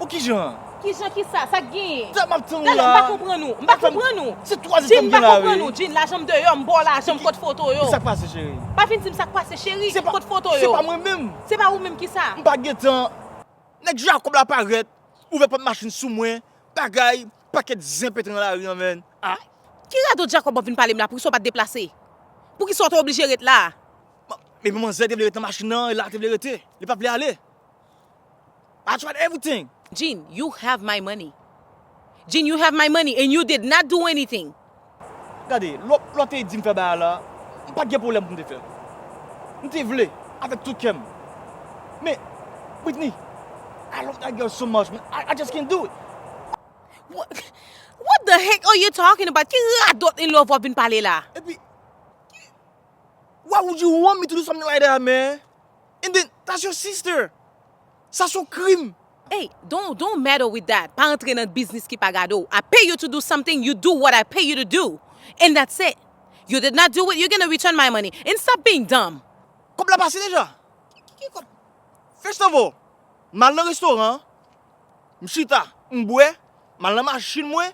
Ou kijan? Kijan kisa? Sa k genyen? Sa m ap tann ou la. Talè, m pa konprann ou. M pa konprann ou. Se twa zèdtan m gen la, wi. Jim, m pa konprann ou. Jim, lajan m deyò, m ba w lajan m, kot foto yo? Sa k pase, cheri? Pa vin di m sa k pase, cheri. Kot foto yo? Se pa mwen menm. Se pa ou menm kisa? M pa gentan. Nèg Jacob la parèt, ouvè pòt machin sou mwen, bagay, pakèt zen pete nan lari an, man. Ah. Ki radòt Jacob ap vin pale m la? Poukisa w pa t deplase? Poukisa w te oblije ret la? Ma-, men manzè te vle ret nan machin nan, e la te vle rete. Li pa vle ale. I tried everything. Jean, you have my money. Jean, you have my money and you did not do anything. Gade, lè w, lè w te di m fè bagay la, m pa t gen pwoblèm pou m te fè l. M te vle, avèk tout kè m. Men, Britney, I love that girl so much, man. I, I just can't do it. What, what the heck are you talking about? Ki radòt in love w ap vin pale la? Epi, why would you want me to do something like that, man? And then, that's your sister. Sa se yon krim. Hey, don't, don't meddle with that. Pa antre nan biznis ki pa gade w. I pay you to do something, you do what I pay you to do. And that's it. You did not do it, you're gonna return my money. And stop being dumb. Kòb la pase deja. Ki, ki kòb? First of all, m al nan restoran, m chita, m bwè, M al nan machin mwen.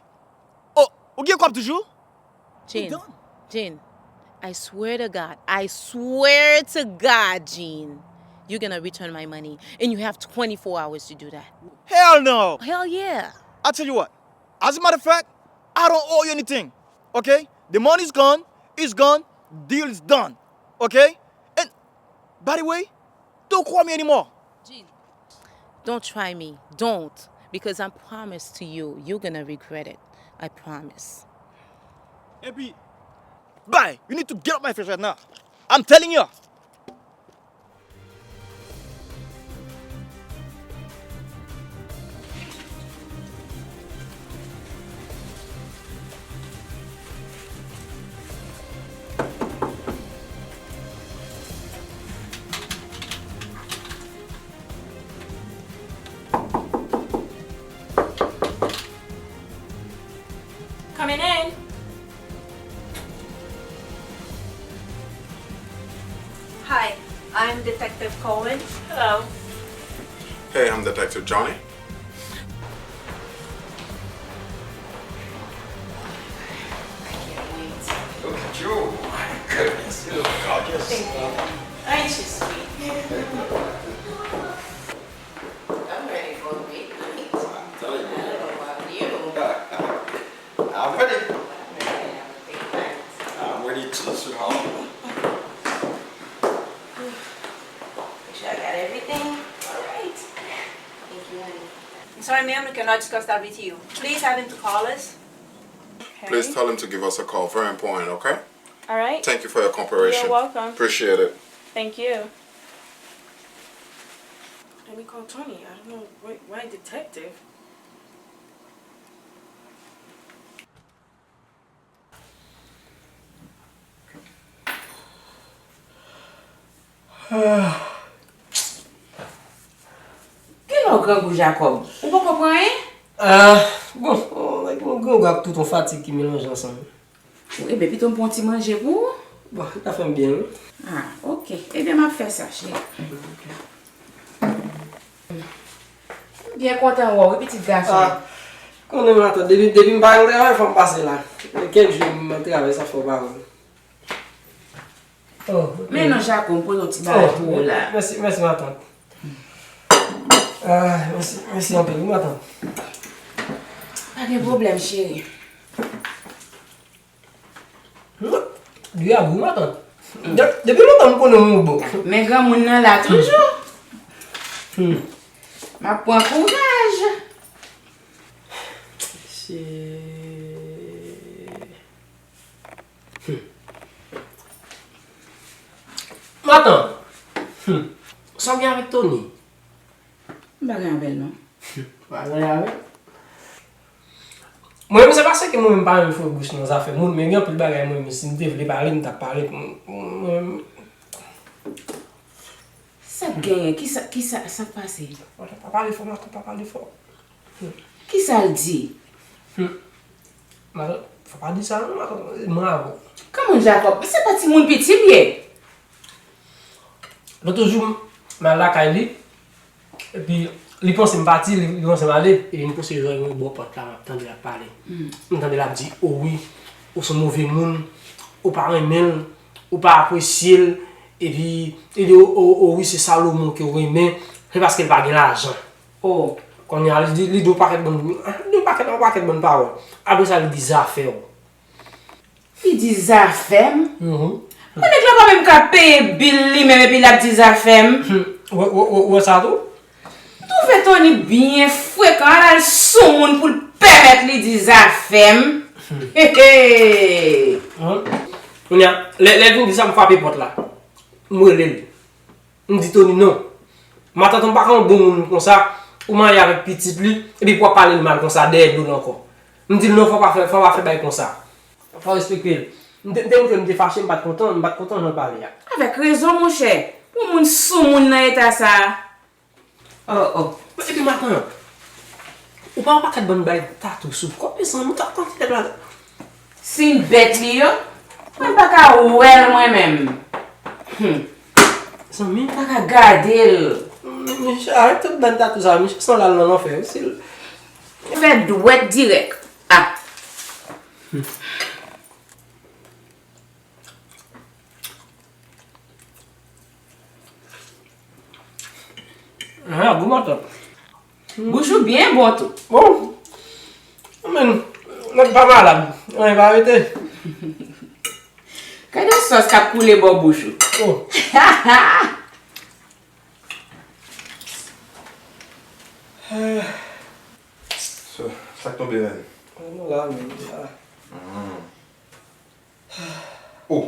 Oh, ou gen kòb toujou? Jean, Jean, I swear to God, I swear to God, Jean, you're gonna return my money. And you have twenty-four hours to do that. Hell no! Hell yeah. I tell you what, as a matter of fact, I don't owe you anything. Okay? The money is gone, it's gone, deal is done. Okay? And by the way, don't call me anymore. Jean, don't try me. Don't. Because I promise to you, you're gonna regret it. I promise. Epi, bye! You need to get off my face right now. I'm telling you. Coming in. Hi, I'm Detective Cohen. Hello. Hey, I'm Detective Johnny. I can't wait. Look at you. My goodness, you look gorgeous. Thank you. Ain't she sweet? I'm ready for a big night. I'm telling you. I don't know about you. I'm ready. I'm ready to have a big night. I'm ready too, sweetheart. Make sure I got everything. All right. Thank you, honey. I'm sorry, ma'am, we cannot discuss that with you. Please have him to call us. Please tell him to give us a call. Very important, okay? All right. Thank you for your cooperation. You're welcome. Appreciate it. Thank you. Let me call Tony. I don't know why, why detective. Kilè w grangou, Jakòb? Ou poko pran anyen? Ah, bon, nèg mwen grangou ak tout yon fatig ki melanje ansanm. Ebyen, pito m pran yon ti manje pou ou? Bon, li ta fè m byen, wi. Ah, oke. Ebyen, m ap fè sa, cheri. M byen kontan wè w, wi, pitit gason. Ah, konnen matant, depi, depi m pa nan travay, fò m pase la. Gen kèk jou m nan travay, sa fè w pa wè m. Oh, ok. Men non, Jako, m poze yon ti bagay pou ou la. Mèsi, mèsi, matant. Ah, mèsi, mèsi anpil, wi, matant. Pa gen pwoblèm, cheri. Li a gou, matant. De-, depi lontan m konnen w bon. Men granmoun nan la toujou. M ap pran kouraj. Se Hmm. Matant, hmm, sa w gen avèk Tony? M pa gen avè l non. Pa gen avè l? Mwen menm se paske mwen menm pa renmen foure bouch nan zafè moun, men gen anpil bagay mwen menm si m te vle pale m t ap pale. Mwen menm. Sa k genyen? Kisa, kisa, sa k pase? Pa pale fò, matant, pa pale fò. Kisa l di? Hmm. Matant, fò pa di sa non, matant, mwen avè w. Kòman Jakòb? Se pa timoun piti l ye. Lòt jou, m al lakay li, epi li panse m pati, li, li panse m ale, epi m pouse zòrèy mwen bò pòt la, m ap tande l ap pale. M tande l ap di, o wi, ou se yon move moun, ou pa renmen l, ou pa apresye l, epi, epi o, o, o wi, se Salomon ke w renmen, se paske l pa gen lajan. Oh. Kounye a, li di, li di yon pakèt bann, li di yon pakèt, yon pakèt bann pawòl. Apre sa, li di zafè w. Li di zafè m? Mhm. Bon, nèg la pa menm ka peye bil li menm epi l ap di zafè m? Hmm. Ou, ou, ou, ou wè sa tou? M twouve Tony byen frekan, al al sou moun pou l pèmèt li di zafè m. Hmm. He, he. Kounye a, lè, lè l vin di sa, m frape pòt la. M rele l. M di Tony non. Matant ou pa ka yon bon moun konsa, ou marye avèk pitit li, epi pou w ap pale l mal konsa dèyè do l ankò. M di l non, fò w pa fè, fò w pa fè bagay konsa. Fò w respekte l. M te, m te montre m te fache, m pa t kontan, m pa t kontan jan l pale a. Avèk rezon, monchè. Pou moun sou moun nan eta sa a. Oh, oh. Epi matant, ou pa wè yon pakèt bann bay tatou sou kò, mezanmi, ou t ap tande nèg la. Siy bèt li yo, mwen pa ka wè l mwen menm. Hmm. Zanmi m. Pa ka gade l. Misye, avèk tout bann tatou sa, misye sanble al nan lanfè, wi, si l. Fè dwèt dirèk. Ah. Ah, gou matant. Bouch ou byen bon tou. Bon. Men, nèg pa malad. Anyen pa rete. Gade sòs k ap koule bò bouch ou. Oh. So, sa k tonbe menm? Mwen la, men, la. Mm. Oh!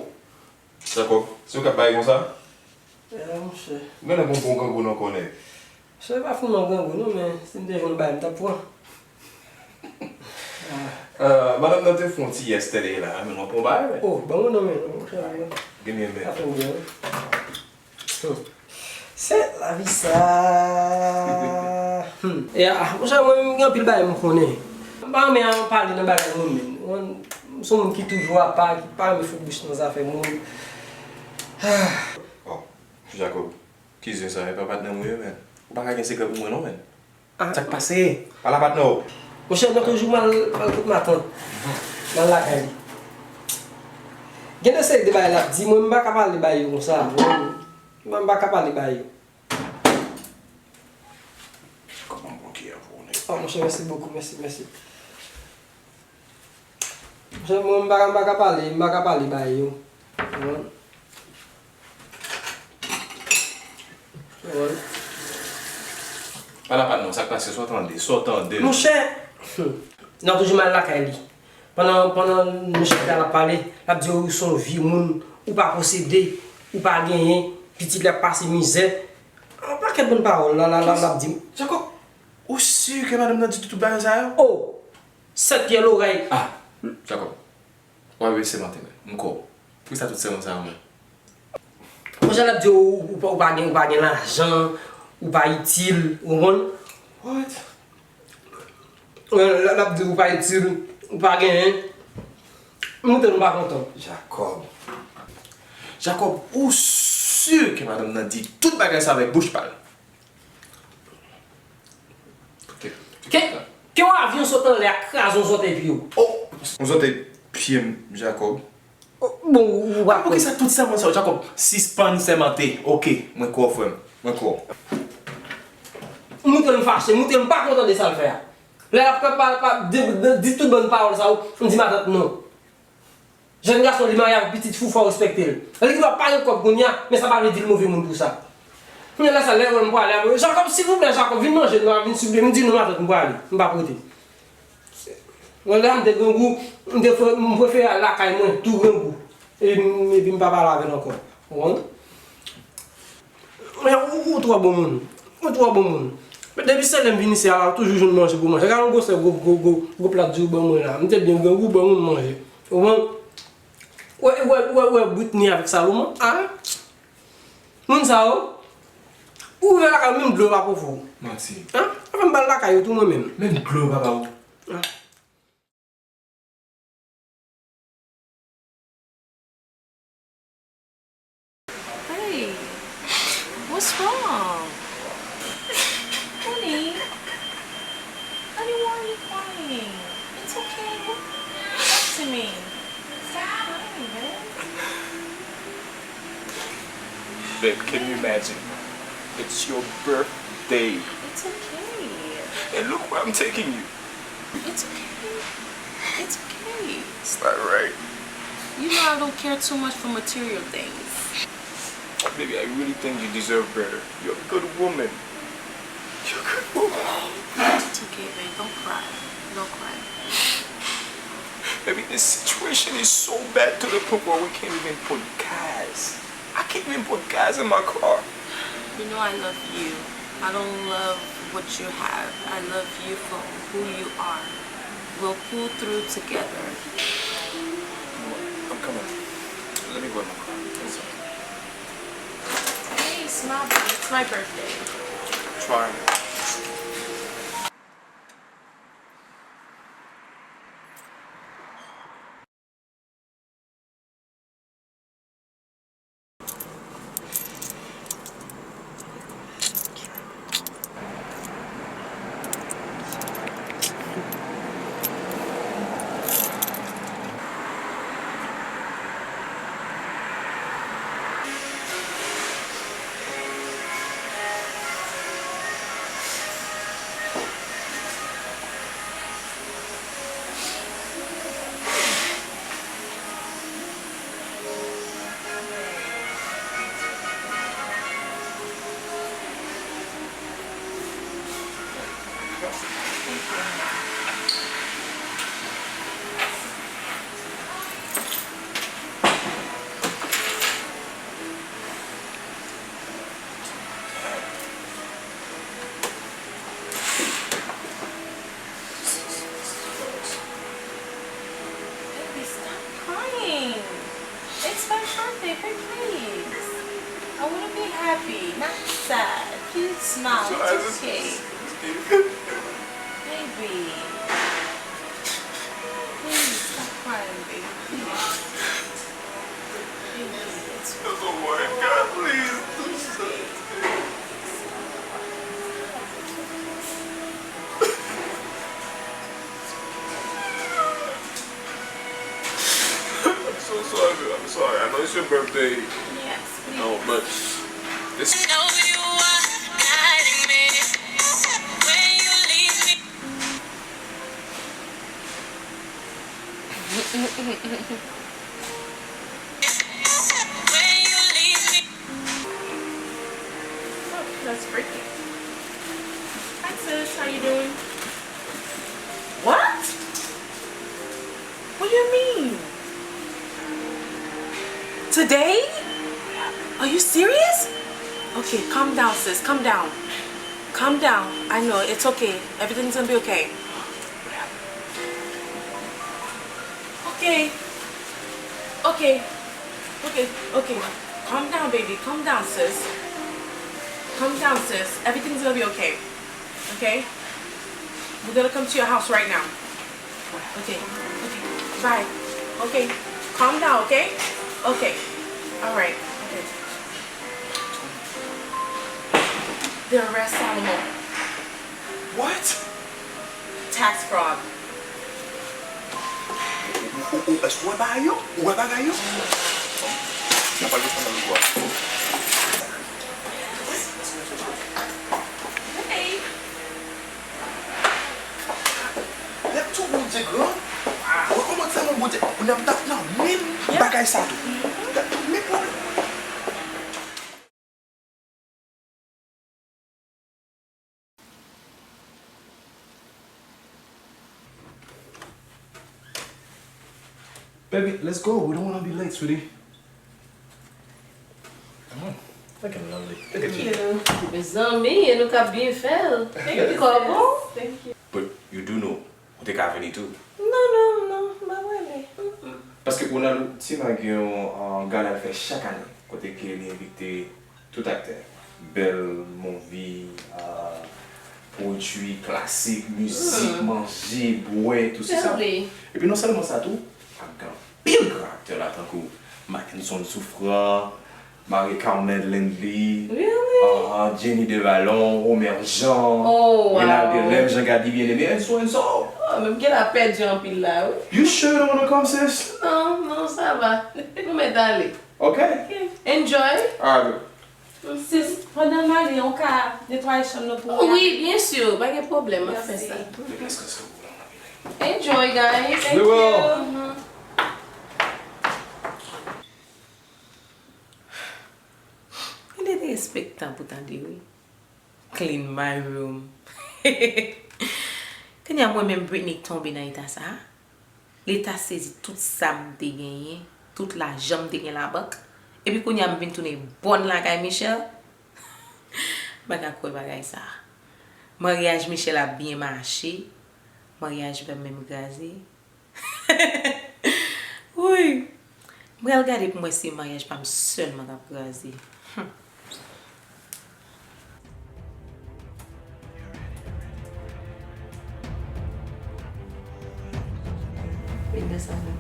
Jacob, se ou k ap bay konsa? Ya, monchè. Ou genlè gon bon grangou nan kò nèg. Monchè, pa fouman grangou non, men si m te jwenn bay, m t ap pran. Euh, madanm nan te fè yon ti yesterday la, men w ap pran bay, men. Oh, ban mwen non, men, monchè, ban mwen. Gen mwen, men. Sa fè m byen, wi. Hmm. Se lavi sa. Hmm. E, ah, monchè, mwen menm gen anpil bagay m konnen. M pa renmen an pale nan bagay moun menm. Mwen, m se yon moun ki toujou apa, ki pa renmen fout bouch nan zafè moun. Ah. Oh, Jacob, ki zen sa, e pa patnè m ou ye, men. Ou pa ka gen sekrè pou mwen non, men. Ah. Sa k pase? Pale a patnè w. Monchè, nan toujou m al, m al kot matant. M al lakay li. Gen de seri de bagay l ap di, mwen, m pa ka pale bay yo konsa. Mwen, mwen, m pa ka pale bay yo. Kòman m pran kiyè pou ou, nèg? Oh, monchè, mèsi bokou, mèsi, mèsi. Monchè, mwen, m pa ka, m pa ka pale, m pa ka pale bay yo. Ou konprann? Ou konprann? Pale a patnè w, sa k pase, sa w tande, sa w tande. Monchè, hmm, nan toujou m al lakay li. Pandan, pandan monchè sa l ap pale, l ap di w, ou se yon vye moun, ou pa posede, ou pa genyen, pitit li ap pase mizè. Yon pakèt bann pawòl la, la, la, l ap di m. Jacob, ou si ke madanm nan di tout bagay sa yo? Oh! Sèt pyè lorèy. Ah, Jacob. W ap rese maten, men. M kwè w. Poukisa tout sèman sa yo, men? Monchè, l ap di w, ou, ou, ou pa gen, ou pa gen lajan, ou pa itil, ou konprann? What? L, l ap di w, ou pa itil, ou pa genyen. M moute m pa kontan. Jacob. Jacob, ou si ke madanm nan di tout bagay sa avèk bouch pa l? Ke, ke yon avyon sot anlè a kraze yon zòtèy pye w. Oh, yon zòtèy pye m, Jacob. Oh, bon, ou, ou pa kwè. Poukisa tout sèman sa yo, Jacob? Sispann sèmante. Oke, mwen kwè w, frè m. Mwen kwè w. M moute m fache, m moute m pa kontan de sa l fè a. Lè l ap pa, pa, pa, di, di, di tout bann pawòl sa yo, m di matant non. Jèn gason, li marye avèk pitit fou, fò w respekte l. Li gen dwa pa gen kòb kounye a, men sa pa vle di l move moun pou sa. Kounye a la sa, lè l wè m prale, ap, Jacob, silvouplè, Jacob, vin manje, non, vin soupe. M di, non, matant, m prale. M p ap rete. Mwen, lè m te grangou, m te fè, m prefere al lakay mwen, tou grangou. Epi m, epi m pa pale avè l ankò. Ou konprann? Men ou, ou twò bon moun. Ou twò bon moun. Men depi se lè m vin isi a la, ou toujou jwenn manje pou manje. Gade yon gwosè gwo, gwo, gwo, gwo plat diri w ban mwen la. M te byen grangou, ban moun manje. Ou konprann? Ou wè, ou wè, ou wè, ou wè Britney avèk Salomon? A? Moun sa yo, ou rive lakay yo, menm dlo yo pa pwofre w. Manti. A? Anfen, m pral lakay yo tou mwen menm. Menm dlo yo pa ba w. A. Hey, what's wrong? Honey, honey, why are you crying? It's okay. Talk to me. Stop crying, babe. Babe, can you imagine? It's your birthday. It's okay. And look where I'm taking you. It's okay. It's okay. It's not right. You know I don't care too much for material things. Baby, I really think you deserve better. You're a good woman. You're a good woman. It's okay, babe. Don't cry. Don't cry. Baby, this situation is so bad to the point where we can't even put gas. I can't even put gas in my car. You know I love you. I don't love what you have. I love you for who you are. We'll pull through together. I'm coming. Let me go in my car. One second. Hey, smile, baby. It's my birthday. Try. Crying. It's my birthday. Please. I want to be happy, not sad. Please smile. It's okay. Baby. Please stop crying, baby. Please. Baby, it's okay. Please, baby. I'm so sorry, babe. I'm sorry. I know it's your birthday. Yes, please. No, but this. Oh, that's freaky. Hi, sis. How you doing? What? What do you mean? Today? Are you serious? Okay, calm down, sis. Calm down. Calm down. I know. It's okay. Everything's gonna be okay. Okay. Okay. Okay. Okay. Calm down, baby. Calm down, sis. Calm down, sis. Everything's gonna be okay. Okay? We're gonna come to your house right now. Okay. Okay. Bye. Okay. Calm down, okay? Okay. All right. Okay. They arrest Salomon. What? Tax fraud. Ou, ou, ou, èske w wè bagay yo? Ou wè bagay yo? N ap al defann nan logwa. Hey. Lè m di w Bondye gran, ou wè kòman se yon Bondye, kounye a m t ap nan menm bagay sa tou. M t ap nan menm pwoblèm. Baby, let's go. We don't wanna be late, sweetie. Come on. Looking lovely. Look at you. Mezanmi, e nou k ap byen fè l. Thank you, sis. Kò bon? Thank you. But you do know, ou te ka vini tou. Non, non, non, m pa prale. Mm-mm. Paske Ronaldo, Tima gen yon, uh, gala l fè chak ane, kote ke li envite tout aktè. Bèl, movie, uh, pwodui klasik, mizik, manje, bwè, tout sa. Epi non sèlman sa tou, ap gen anpil gran aktè la tankou Mackenson Souffrant, Marie Carmen Lindley, really? Uh-huh, Jenny Devallon, Omer Jean, oh, wow. Renald Delem, Jean Gady Bien-Aimé, and so and so. Oh, men m genlè pèdi anpil la, wi. You sure you don't wanna come, sis? Non, non, sa va. Nou mèt ale. Ok. Ok. Enjoy. All right. Sis, pandan n ale, ou ka netwaye chanm nan pou mwen? Wi, byen si, pa gen pwoblèm, m ap fè sa. Mèsi. Enjoy, guys. Thank you. We will. Mhm. Gen de derespektan pou tande, wi. Clean my room. Kounye a, mwen menm Britney k tonbe nan eta sa a. Leta sezi tout sa m te genyen, tout lajan m te gen labank. Epi kounye a m vin tounen bòn lakay Michel. M pa ka kwè bagay sa. Maryaj Michel ap byen mache. Maryaj pa m menm kraze. Wouyy! M pral gade pou m wè si maryaj pa m sèlman k ap kraze. Hmm. Vin danse avè m.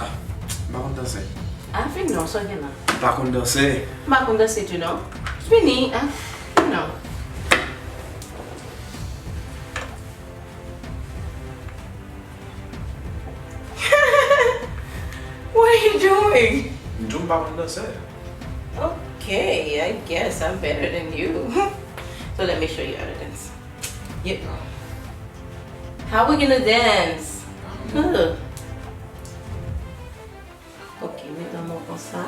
Ah, m pa konn danse. Ah, vin non, sa w gen la? M pa konn danse. M pa konn danse tou non. Vini, ah, vin non. What are you doing? M di w m pa konn danse. Okay, I guess I'm better than you. So let me show you how to dance. Yep. How we gonna dance? Huh. Ok, met nan men w konsa.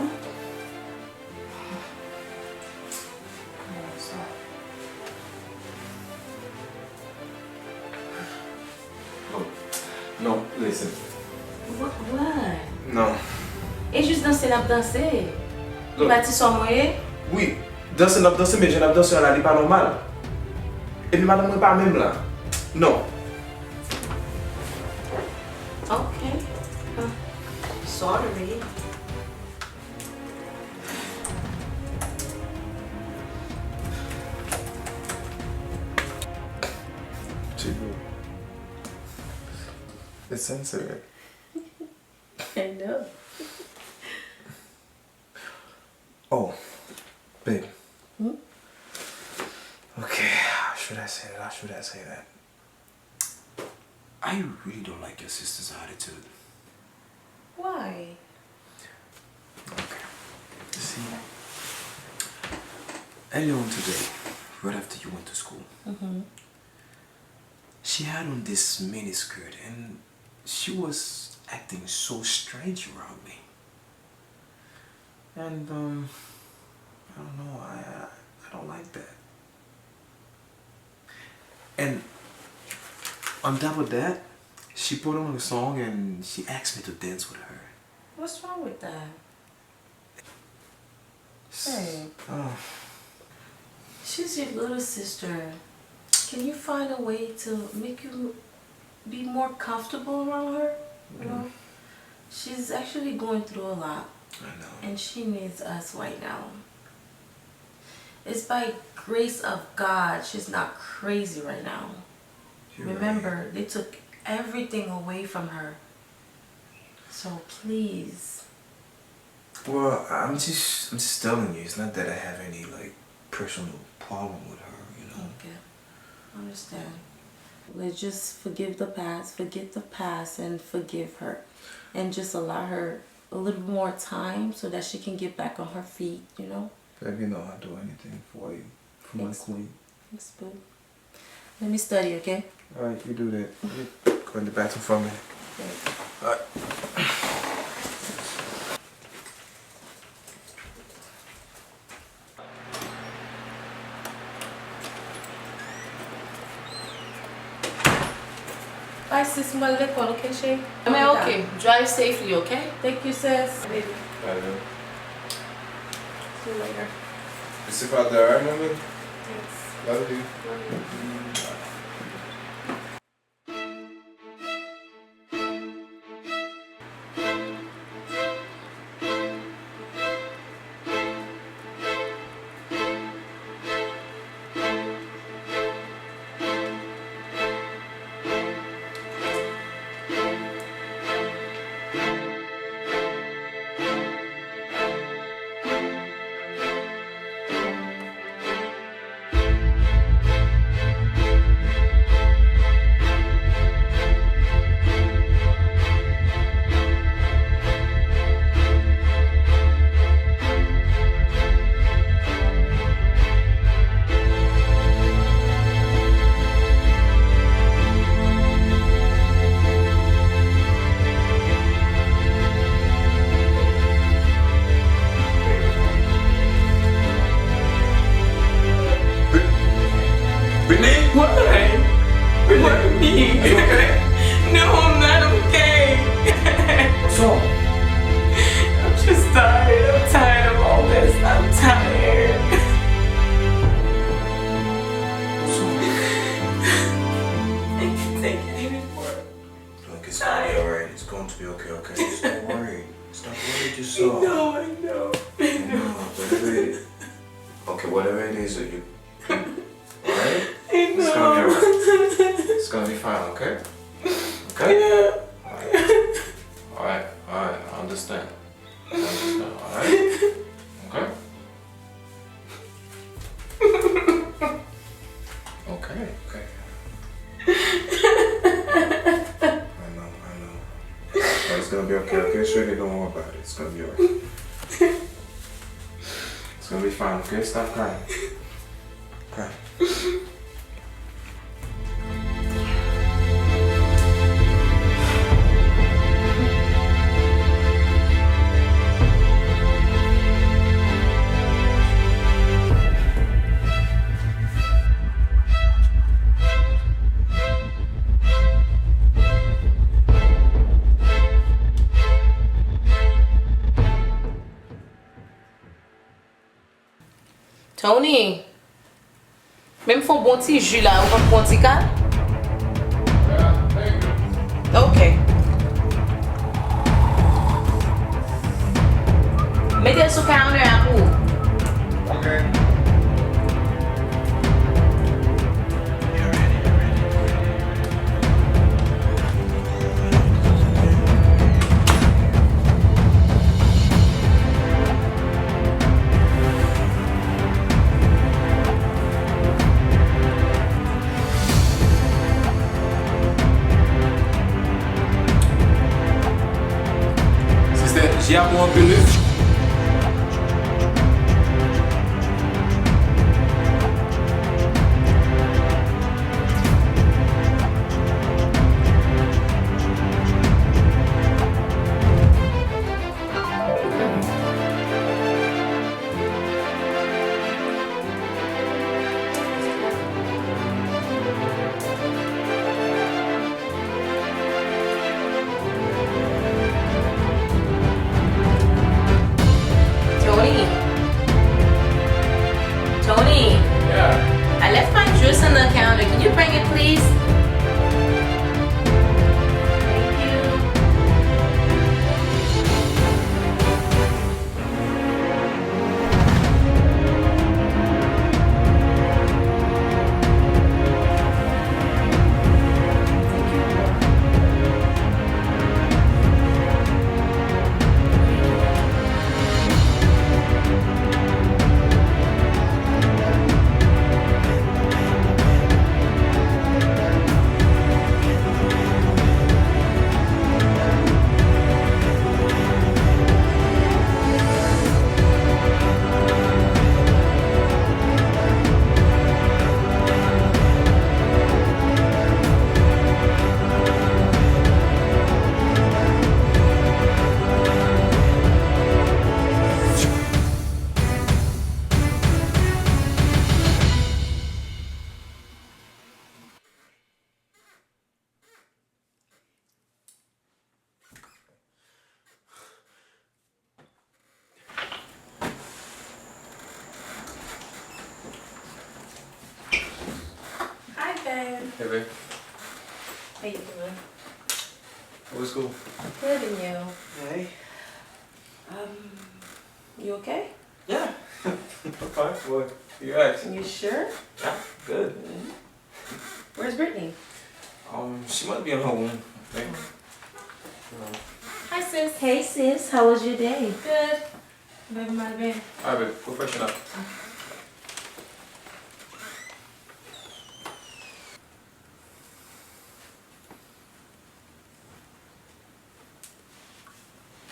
Konsa. Non. Non, listen. What? What? Non. E jis danse n ap danse. Li pa ti sò mwen ye? Wi, danse n ap danse, men jan n ap danse an la, li pa nòmal. Epi madanm mwen pa menm la. Non. Ok. Ah. Sorry. Chico, it's sensitive. I know. Oh, babe. Hmm? Okay, how should I say that? How should I say that? I really don't like your sister's attitude. Why? Okay. See, earlier on today, right after you went to school, mm-hmm, she had on this mini skirt and she was acting so strange around me. And, um, I don't know, I, I, I don't like that. And on top of that, she put on a song and she asked me to dance with her. What's wrong with that? Hey. Oh. She's your little sister. Can you find a way to make you be more comfortable around her? You know? Mm. She's actually going through a lot. I know. And she needs us right now. It's by grace of God she's not crazy right now. You're right. Remember, they took everything away from her. So please. Well, I'm just, I'm just telling you, it's not that I have any, like, personal problem with her, you know? Okay. I understand. Let's just forgive the past, forget the past, and forgive her. And just allow her a little more time so that she can get back on her feet, you know? Baby, you know I'll do anything for you, for my queen. Thanks, boo. Let me study, okay? Alright, you do that. You go in the bathroom for a minute. Okay. Alright. Bye, sis, mwen al lekòl, okay, cheri? Men, okay. Drive safely, okay? Thank you, sis. Bye, babe. See you later. It's about there, alright, mommy? Yes. Love you. Love you. Brittany? Why? Why me? Are you okay? No, I'm not okay. What's wrong? I'm just tired. I'm tired of all this. I'm tired. What's wrong? I can't take it anymore. Look, it's gonna be alright. It's going to be okay, okay? Just don't worry. Stop worrying yourself. No, I know. I know. No, baby. Okay, whatever it is, you, you, alright? I know. It's gonna be alright. It's gonna be fine, okay? Okay? Yeah. Alright. Alright, alright, I understand. I understand, alright? Okay? Okay, okay. I know, I know. But it's gonna be okay, okay, sweetie? Don't worry about it. It's gonna be alright. It's gonna be fine, okay? Stop crying. Cry. Tony, men m fè yon bon ti ji la, ou p ap pran ti ka? Ok. Sou counter a pou ou. Sistè, ji a bon anpil wi. Tony. Tony. Yeah. I left my juice on the counter. Can you bring it, please? Thank you. Hi, babe. Hey, babe. How you doing? How was school? Good, and you? Hey. Um, you okay? Yeah. I'm fine for you guys. You sure? Yeah, good. Where's Brittany? Um, she might be in her room, I think. Hi, sis. Hey, sis. How was your day? Good. Baby, my bed. All right, babe. Go freshen up.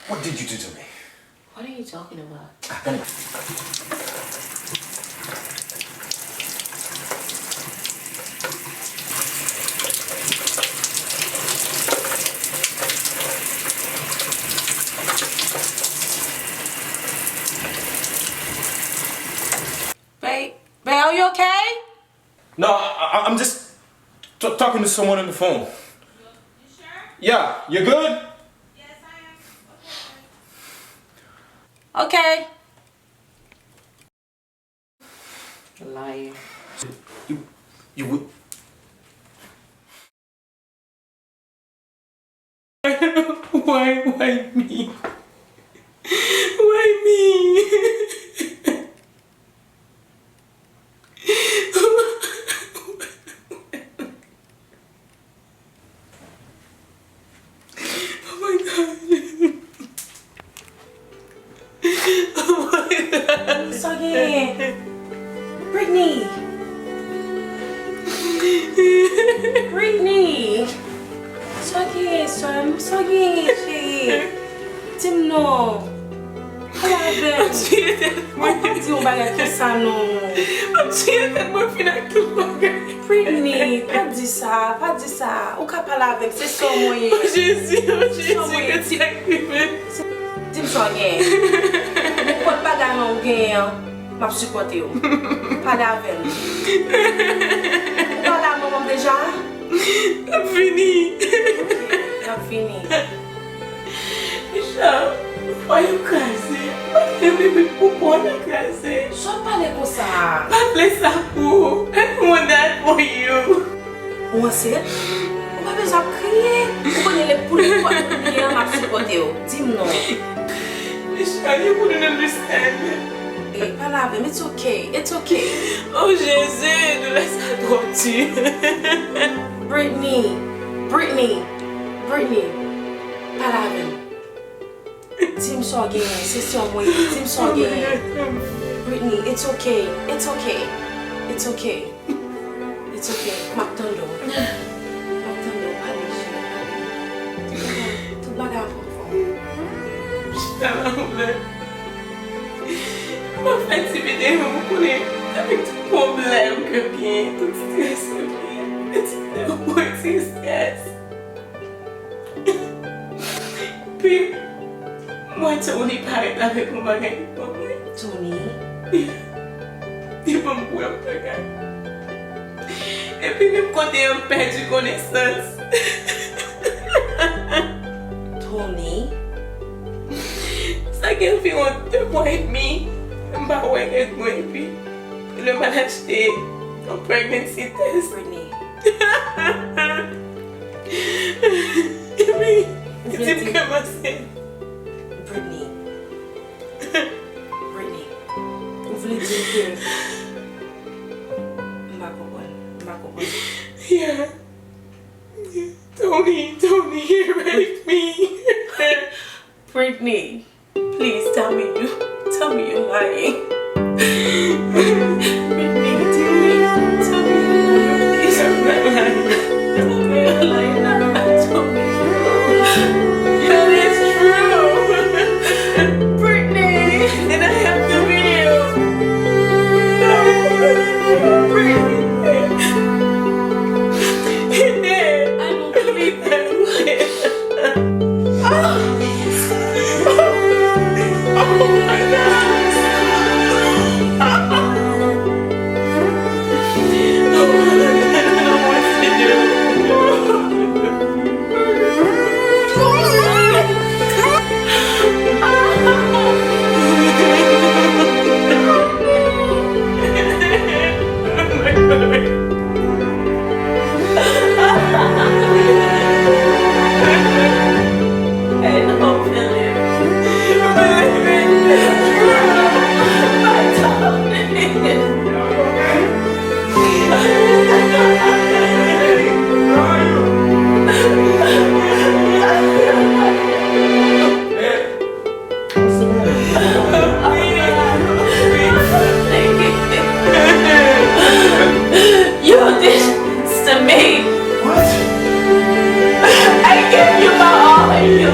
What did you do to me? What are you talking about? Babe, babe, are you okay? No, I, I- I'm just t- talking to someone on the phone. You sure? Yeah, you good? Yes, I am. Okay. Liar. You, you would. Why, why me? Why me? Oh my God. Oh my God. Sa gen? Brittany! Brittany! Sa gen, sè m? Sa gen, cheri? Di m non. Pale avè m. Ap tiye tèt mwen. Ou pa di yon bagay konsa non. Ap tiye tèt mwen fin ak tout bagay. Brittany, pa di sa, pa di sa. Ou ka pale avè m, se sè w mwen ye. Oh Jezi, oh Jezi, kèt sa k rive. Di m sa w gen. Nenpòt bagay mwen ou genyen an, m ap sipòte w. Pale avè m. Ou pale a manman m deja? N ap fini. N ap fini. Michel, fwaye m kraze. M pa vle bebe pou pon nan kraze. Sa w pale konsa? M pa vle sa pou ou. I don't want that for you. Ou ansent? Ou pa bezwen ap kriye. Ou konnen le pou nenpòt moun li an, m ap sipòte w. Di m non. Michel, You wouldn't understand. Hey, pale avè m. It's okay. It's okay. Oh, Jezi, doulè sa twò di. Brittany, Brittany, Brittany, pale avè m. Di m sa w genyen, se sè w mwen ye. Di m sa w genyen. Brittany, it's okay. It's okay. It's okay. It's okay. M ap tande w. M ap tande w. Pale, cheri, pale. Tout bagay, tout bagay ap anfòm. Chita la, mwen. M ap fè ti videyo, m konnen avèk tout pwoblèm ke m genyen, tout strès ke m genyen, ti videyo mwen ti strès. Pi, mwen Tony parèt avèk yon bagay li ban mwen. Tony? Li ban m pou m te gade. Epi menm kote an m pèdi konesans. Tony? Sa gen anviwon de mwa edmi, m pa wè nèg mwen, epi lè m al achte yon pregnancy test. Brittany. Epi, li di m ke m ansent. Brittany. Brittany. Ou vle di m ke m pa konprann. M pa konprann. Yeah. Tony, Tony, rape me. Brittany, please tell me you, tell me you're lying. Brittany, tell me, tell me you're lying. Please, I'm not lying. Tell me you're lying. I'm not Tony. That is true. Brittany. And I have the video. No. Brittany. He did. I don't believe that. You did this to me. What? I gave you my all and you,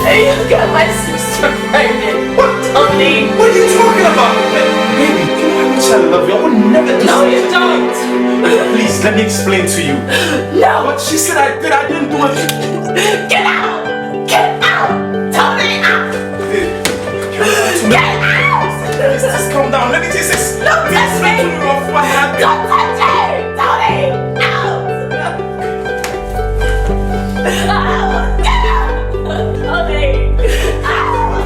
and you got my sister pregnant. What? Tony. What are you talking about? Baby, you know how much I love you. I would never do something like that. No, you don't. Please, let me explain to you. No. What she said I did, I didn't do it. Get out! Get out! Tony, out! Get out! Just, just calm down. Let me just, just, no, let me touch me. Explain to you what happened. Don't touch me! Tony, out! Out! Get out! Tony! Out!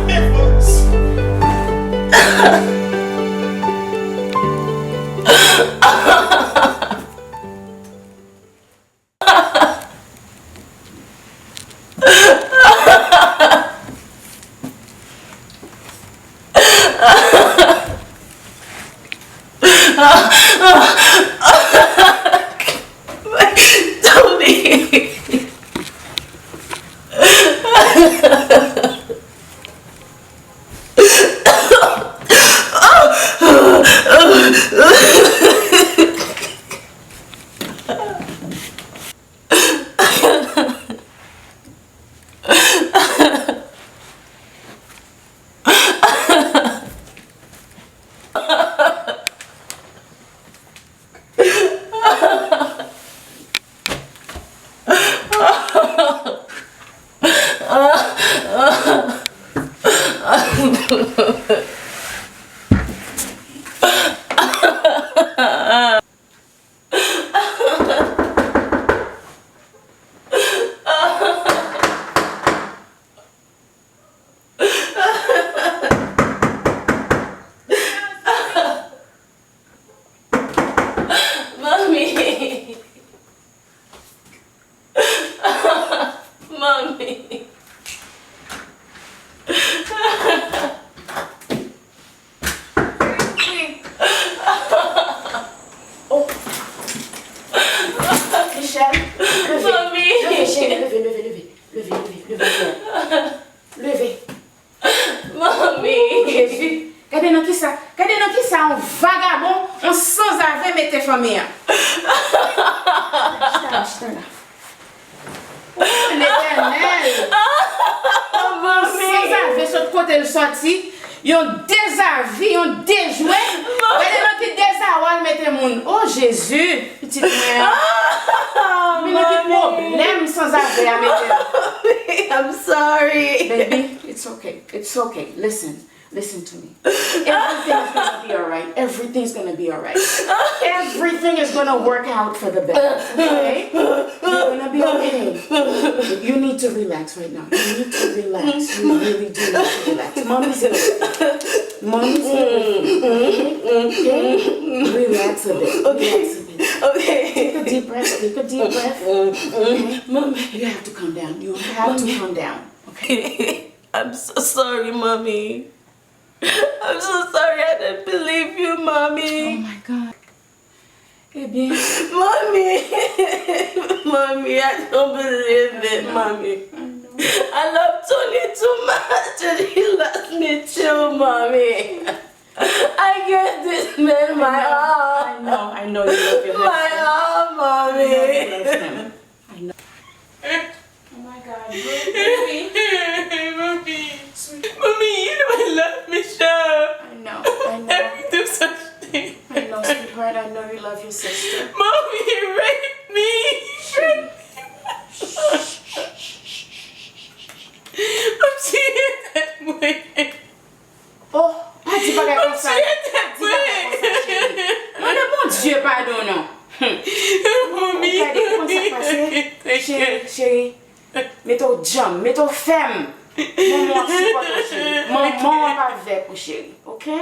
Tony. Manmi. Manmi. Fanmi an. Chita la, chita la. O Letènèl! Yon sanzave sot kote l sòti, yon dezavi, yon dejwe. Gade nan ki dezawa l mete moun. O Jezi, pitit mwen an. Men nan ki pwoblèm sanzave a mete l. I'm sorry. Baby, it's okay. It's okay. Listen. Listen to me. Everything's gonna be alright. Everything's gonna be alright. Everything is gonna work out for the best. Okay? You're gonna be okay. You need to relax right now. You need to relax. You really do need to relax. Mommy's here with you. Mommy's here with you. Okay? Relax a bit. Relax a bit. Okay. Take a deep breath. Take a deep breath. Okay? Mommy. You have to calm down. You have to calm down. Okay? I'm so sorry, Mommy. I'm so sorry I didn't believe you, Mommy. Oh my God. Ebyen. Mommy! Mommy, I don't believe it, Mommy. I love Tony too much and he loves me too, Mommy. I gave this man my all. I know, I know you love your husband. My all, Mommy. I know you love him. I know. Oh my God, baby. Mommy. Mommy, you know I love Michelle. I know, I know. Every do such thing. I know, sweetheart, I know you love your sister. Mommy, rape me. Rape me. Mwen tiye tèt mwen. Oh, pa di bagay konsa. Di bagay konsa, cheri. Mande Bondye padon, non. Ou gade, ou konn sa k pase? Cheri, cheri, mete w djanm, mete w fèm. Manman w ap sipòte w, cheri. Manman w ap avèk ou, cheri. Oke?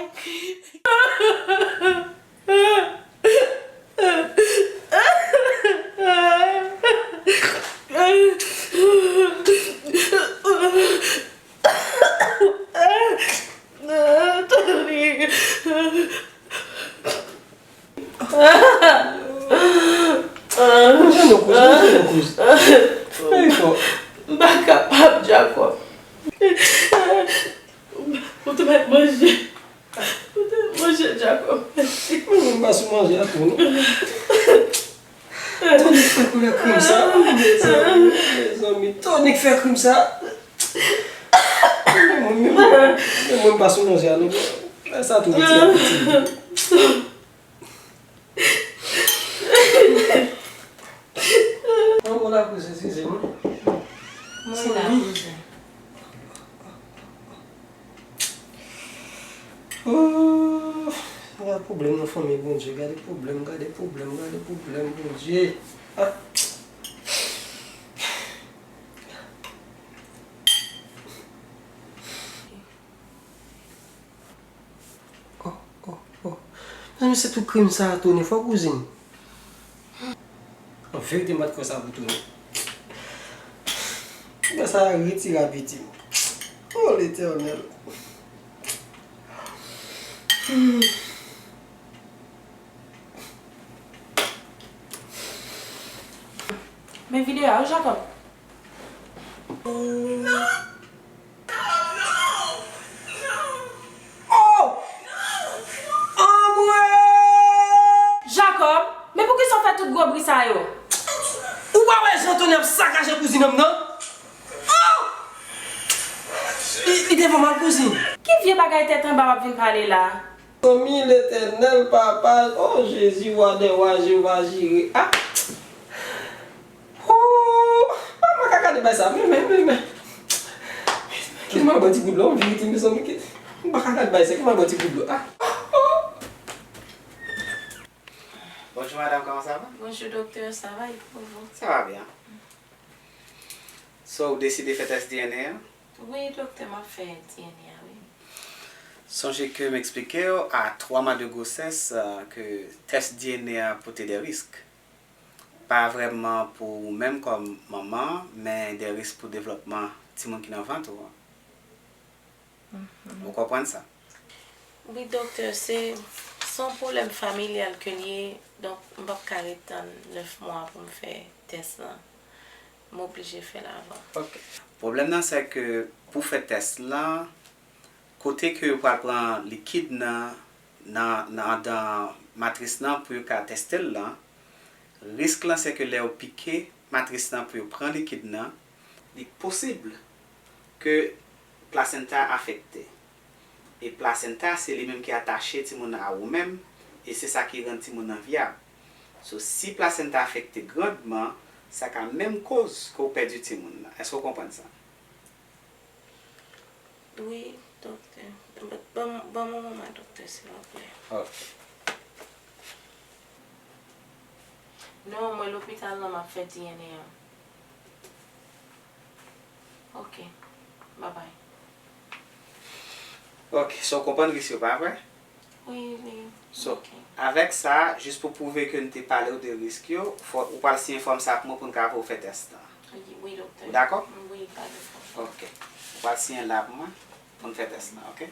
Jan nou kouz, jan nou kouz. Fè efò. M pa kapab, Jacob. Ou te mèt manje. Ou te manje, Jacob. Mwen menm pa sou manje a tou, non. Tony k fè koulè krim sa. Mezanmi, mezanmi, Tony k fè krim sa. Mwen menm, mwen menm, mwen menm pa sou manje a, non. Sa tou piti a piti. Mwen, mwen la kouzin, eskize m. Mwen la kouzin. Oh, gade pwoblèm nan fanmi Bondye, gade pwoblèm, gade pwoblèm, gade pwoblèm Bondye. Ah. Oh, oh, oh. Mezanmi, se tout krim sa a, Tony, fò kouzin. An verite, m pa t kwè sa pou Tony. Nèg sa a retire apeti m. Oh, Letènèl. Hmm. Men videyo a, wi, Jacob. Oh! Anmwey! Jacob, men poukisa w fè tout gwo bri sa yo? Ou pa wè jan Tony ap sakaje kouzin an m nan? Oh! Li, li devan m al kouzin. Ki vye bagay tèt anba w ap vin pale la? Zanmi, Letènèl, Papa, oh Jezi, Wa dè wa, Jewova Jire. Ah! Ooh, m pa ka gade bay sa. Men, men, men, men. Kite m al bwè ti gout dlo, m verite, mezanmi, kite. M pa ka gade bay sa, kite m al bwè ti gout dlo. Ah. Bonjour madame, comment ça va? Bonjour docteur, ça va et pour vous? Ça va bien. So, ou deside fè tès D N A a? Wi, doktè, m ap fè D N A a, wi. Sonje ke m eksplike w a twa mwa de gwosès, euh, ke tès D N A a pote de risk. Pa vrèman pou ou menm kòm manman, men de risk pou devlòpman timoun ki nan vant ou an. Mhm. Ou konprann sa? Wi, doktè, se, se yon pwoblèm familyal ke l ye, donk m p ap ka ret tann nèf mwa pou m fè tès lan. M oblije fè l avan. Ok. Pwoblèm nan, se ke pou fè tès lan, kote ke yo pral pran likid nan, nan, nan andan matris lan pou yo ka teste l lan, risk lan se ke lè yo pike matris lan pou yo pran likid lan, li posib ke plasenta afekte. E plasenta se li menm ki atache timoun nan a ou menm, e se sa ki rann timoun nan vyab. So, si plasenta afekte grandman, sa ka menm koz ke w pèdi timoun nan. Èske w konprann sa? Wi, doktè. Ban m, ban m yon moman, doktè, silvouplè. Ok. Non, mwen lopital la m ap fè D N A an. Ok. Babay. Ok, so w konprann risk yo, pa vre? Wi, wi. So, avèk sa, jis pou pwouve ke n te pale w de risk yo, fò, ou pral siyen fòm sa pou mwen pou n ka voye w fè tès lan. Wi, doktè. Ou dakò? Wi, pa de pwoblèm. Ok. Ou pral siyen la pou mwen, pou n fè tès lan, ok?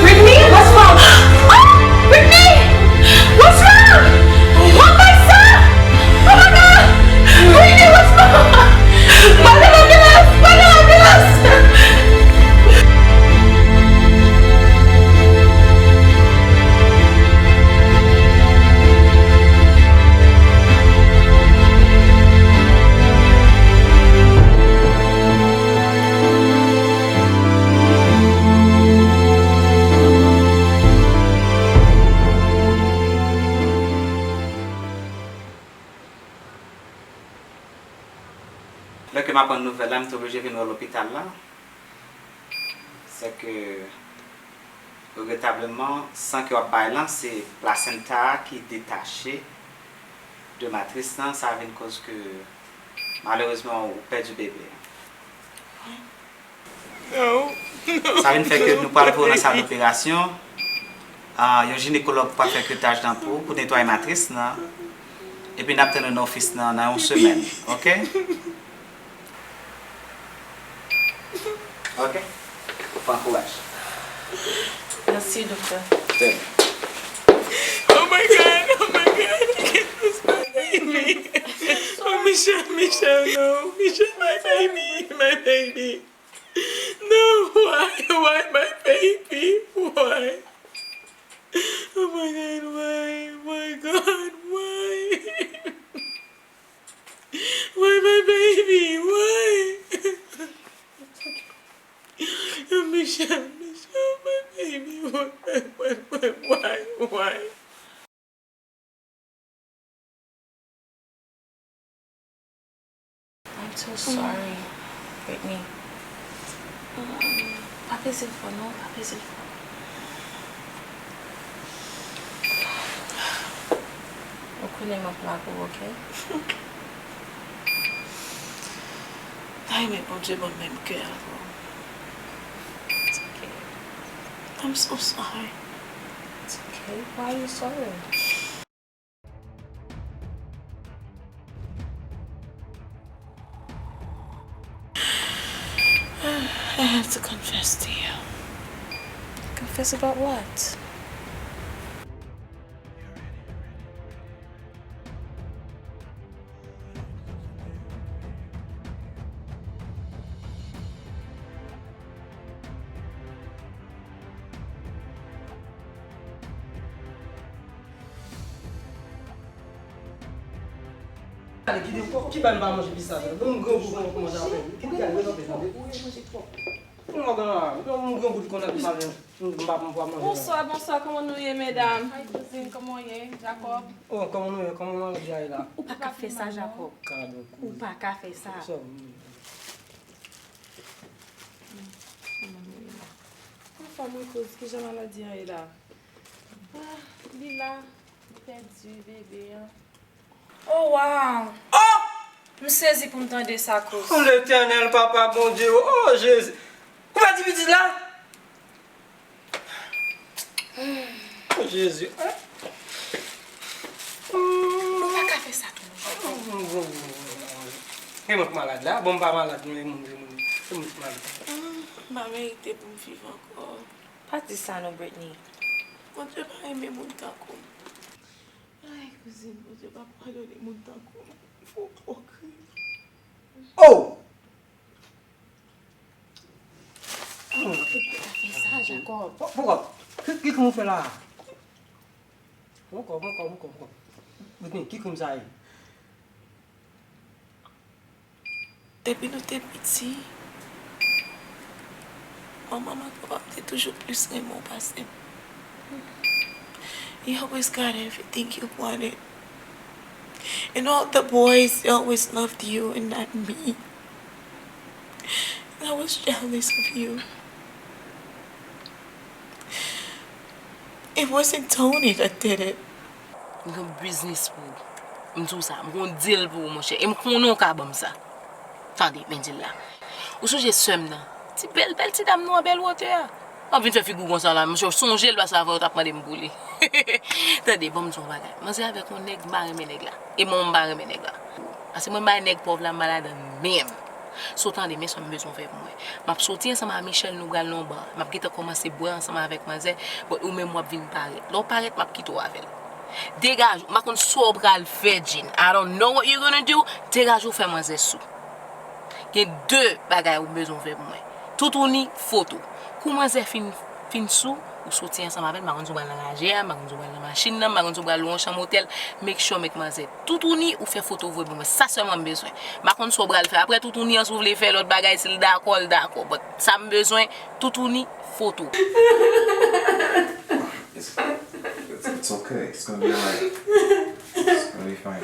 Brittany, what's wrong? Oh, Brittany! What's wrong? Oh my God! Oh my God! Brittany, what's wrong? Mande lanbilans! Mande lanbilans! Lè ke m aprann nouvèl la, m te oblije vin wè lopital la. Se ke, regretableman, san ke w ap bay lan, se plasenta a ki detache de matris lan, sa vin koz ke, malerezman, ou pèdi bebe a. Sa vin fè ke nou pral voye w nan sal doperasyon. Ah, yon jinekològ pral fè kiretaj lan pou ou, pou netwaye matris lan. Epi n ap tann ou nan ofis lan nan yon semèn, oke? Oke? Pran kouraj. Mèsi, doktè. Trè byen. Oh my God, oh my God, I can't lose my baby. Oh, Michelle, Michelle, no. Michelle, my baby, my baby. No, why, why my baby? Why? Oh my God, why? My God, why? Why my baby? Why? Michelle, Michelle, my baby. Why, why, why, why, why? I'm so sorry, Brittany. Pa peze l fò, non, pa peze l fò. Ou konnen m ap la pou ou, oke? Pa renmen Bondye ban m menm kè avè w. It's okay. I'm so sorry. It's okay. Why are you sorry? I have to confess to you. Confess about what? Ale, kite m, ki bay m pa manje pistach la? Bon, m grangou, kòman pou manje avè m? Kite m gade, manje twòp. Mwen gen la, mwen gen gout konn ap pale. M pa, m pa manje la. Bonswa, bonswa, kòman nou ye, medam? Hi, kouzin, kòman w ye, Jacob? Oh, kòman nou ye? Kòman manje a ye la? Ou pa ka fè sa, Jacob. Ou pa ka fè sa. Anfòm wi, kouz, kijan maladi an ye la? Ah, li la, li pèdi bebe an. Oh, wow! Oh! M sezi pou m tande sa, kouz. Oh, Letènèl, Papa Bondye, oh, Jezi! Ou pèdi pitit la? Oh, Jezi. Ou pa ka fè sa tou, non. Gen moun k malad la. Bon, m pa malad, men moun, gen moun, gen moun k malad. M pa merite pou m viv ankò. Pa di sa non, Britney. Bondye pa renmen moun tankou m. Ay, kouzin, Bondye pa padone moun tankou m. Fò w kriye. Oh! Ou pa ka fè sa, Jacob. Poukò? Ki, ki krim ou fè la? Poukò, poukò, poukò, poukò? Britney, ki krim sa ye? Depi nou te piti, manman m ak papa m te toujou plis renmen w pase m. You always got everything you wanted. And all the boys, they always loved you and not me. And I was jealous of you. It wasn't Tony that did it. M gen yon biznis pou ou. M di w sa, m gen yon deal pou ou, monchè. E m konnen w ka ban m sa. Tande, men di l la. Ou sonje sè m nan? Ti bèl, bèl ti dam nou an bèl wotè a. W ap vin fè figi w konsa la, monchè, w sonje l paske avè w t ap mande m pou li. Tande, ban m di w yon bagay. Manzè avèk yon nèg, m pa renmen nèg la. E mwen, m pa renmen nèg la. Paske mwen, m bay nèg pòv la, m pa ladan menm. So, tande, men sa m bezwen w fè pou mwen. M ap soti ansanm a Michel, nou pral nan yon ba. M ap gentan kòmanse bwè ansanm avèk manzè, but ou menm w ap vin parèt. Lè w parèt, m ap kite w avè l. Degaje w, m pa konn sa w pral fè, Jean. I don't know what you're gonna do. Degaje w, fè manzè sou. Gen de bagay ou bezwen fè pou mwen. Toutouni, foto. Kou manzè fin, fin sou, ou soti ansanm avè l, m pa konn si w pral nan raje a, m pa konn si w pral nan machin nan, m pa konn si w pral lwe yon chanm otèl, make sure met manzè toutouni ou fè foto voye ban mwen. Sa sèlman m bezwen. M pa konn sa w pral fè. Apre toutouni an, si w vle fè lòt bagay, si l dakò, l dakò. But sa m bezwen, toutouni, foto. It's, it's, it's okay. It's gonna be alright. It's gonna be fine.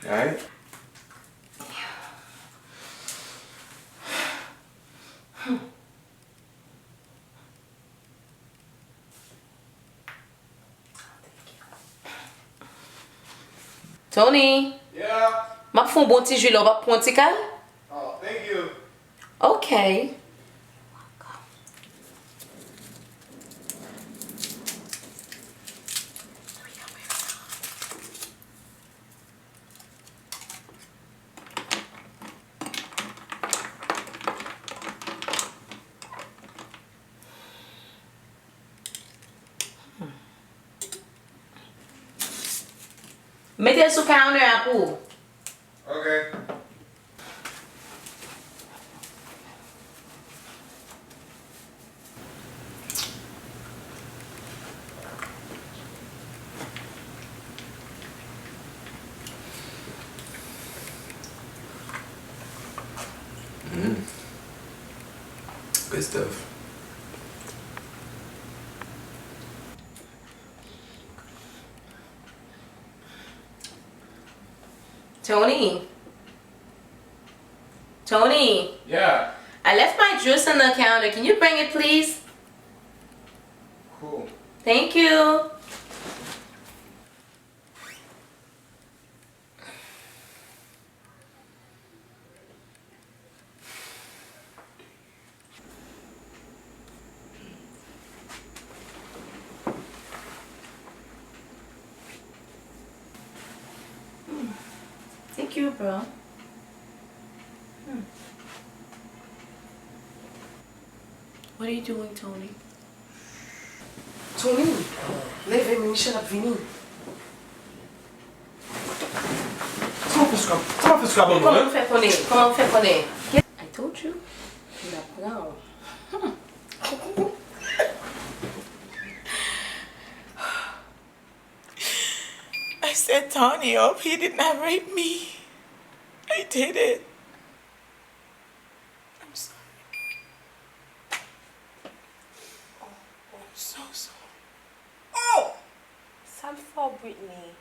Alright? Tony, yeah. M ap fè yon bon ti ji la, w p ap pran yon ti kal? Oh, thank you. Ok. Mete l sou counter a pou ou. Ok. Mm. Good stuff. Tony. Tony. Yeah. I left my juice on the counter. Can you bring it, please? Cool. Thank you. Cute, bro. Hmm. What are you doing, Tony? Tony, leve, men Michel ap vini. Sa w fè sou kab-, sa w fè sou kabòn mwen? Kòman w fè konnen? Kòman w fè konnen? I told you. Li ap pran w. Hmm. I set Tony up. He did not rape me. I did it. I'm sorry. Oh, oh, I'm so sorry. Oh! Sa m fè w, Britney?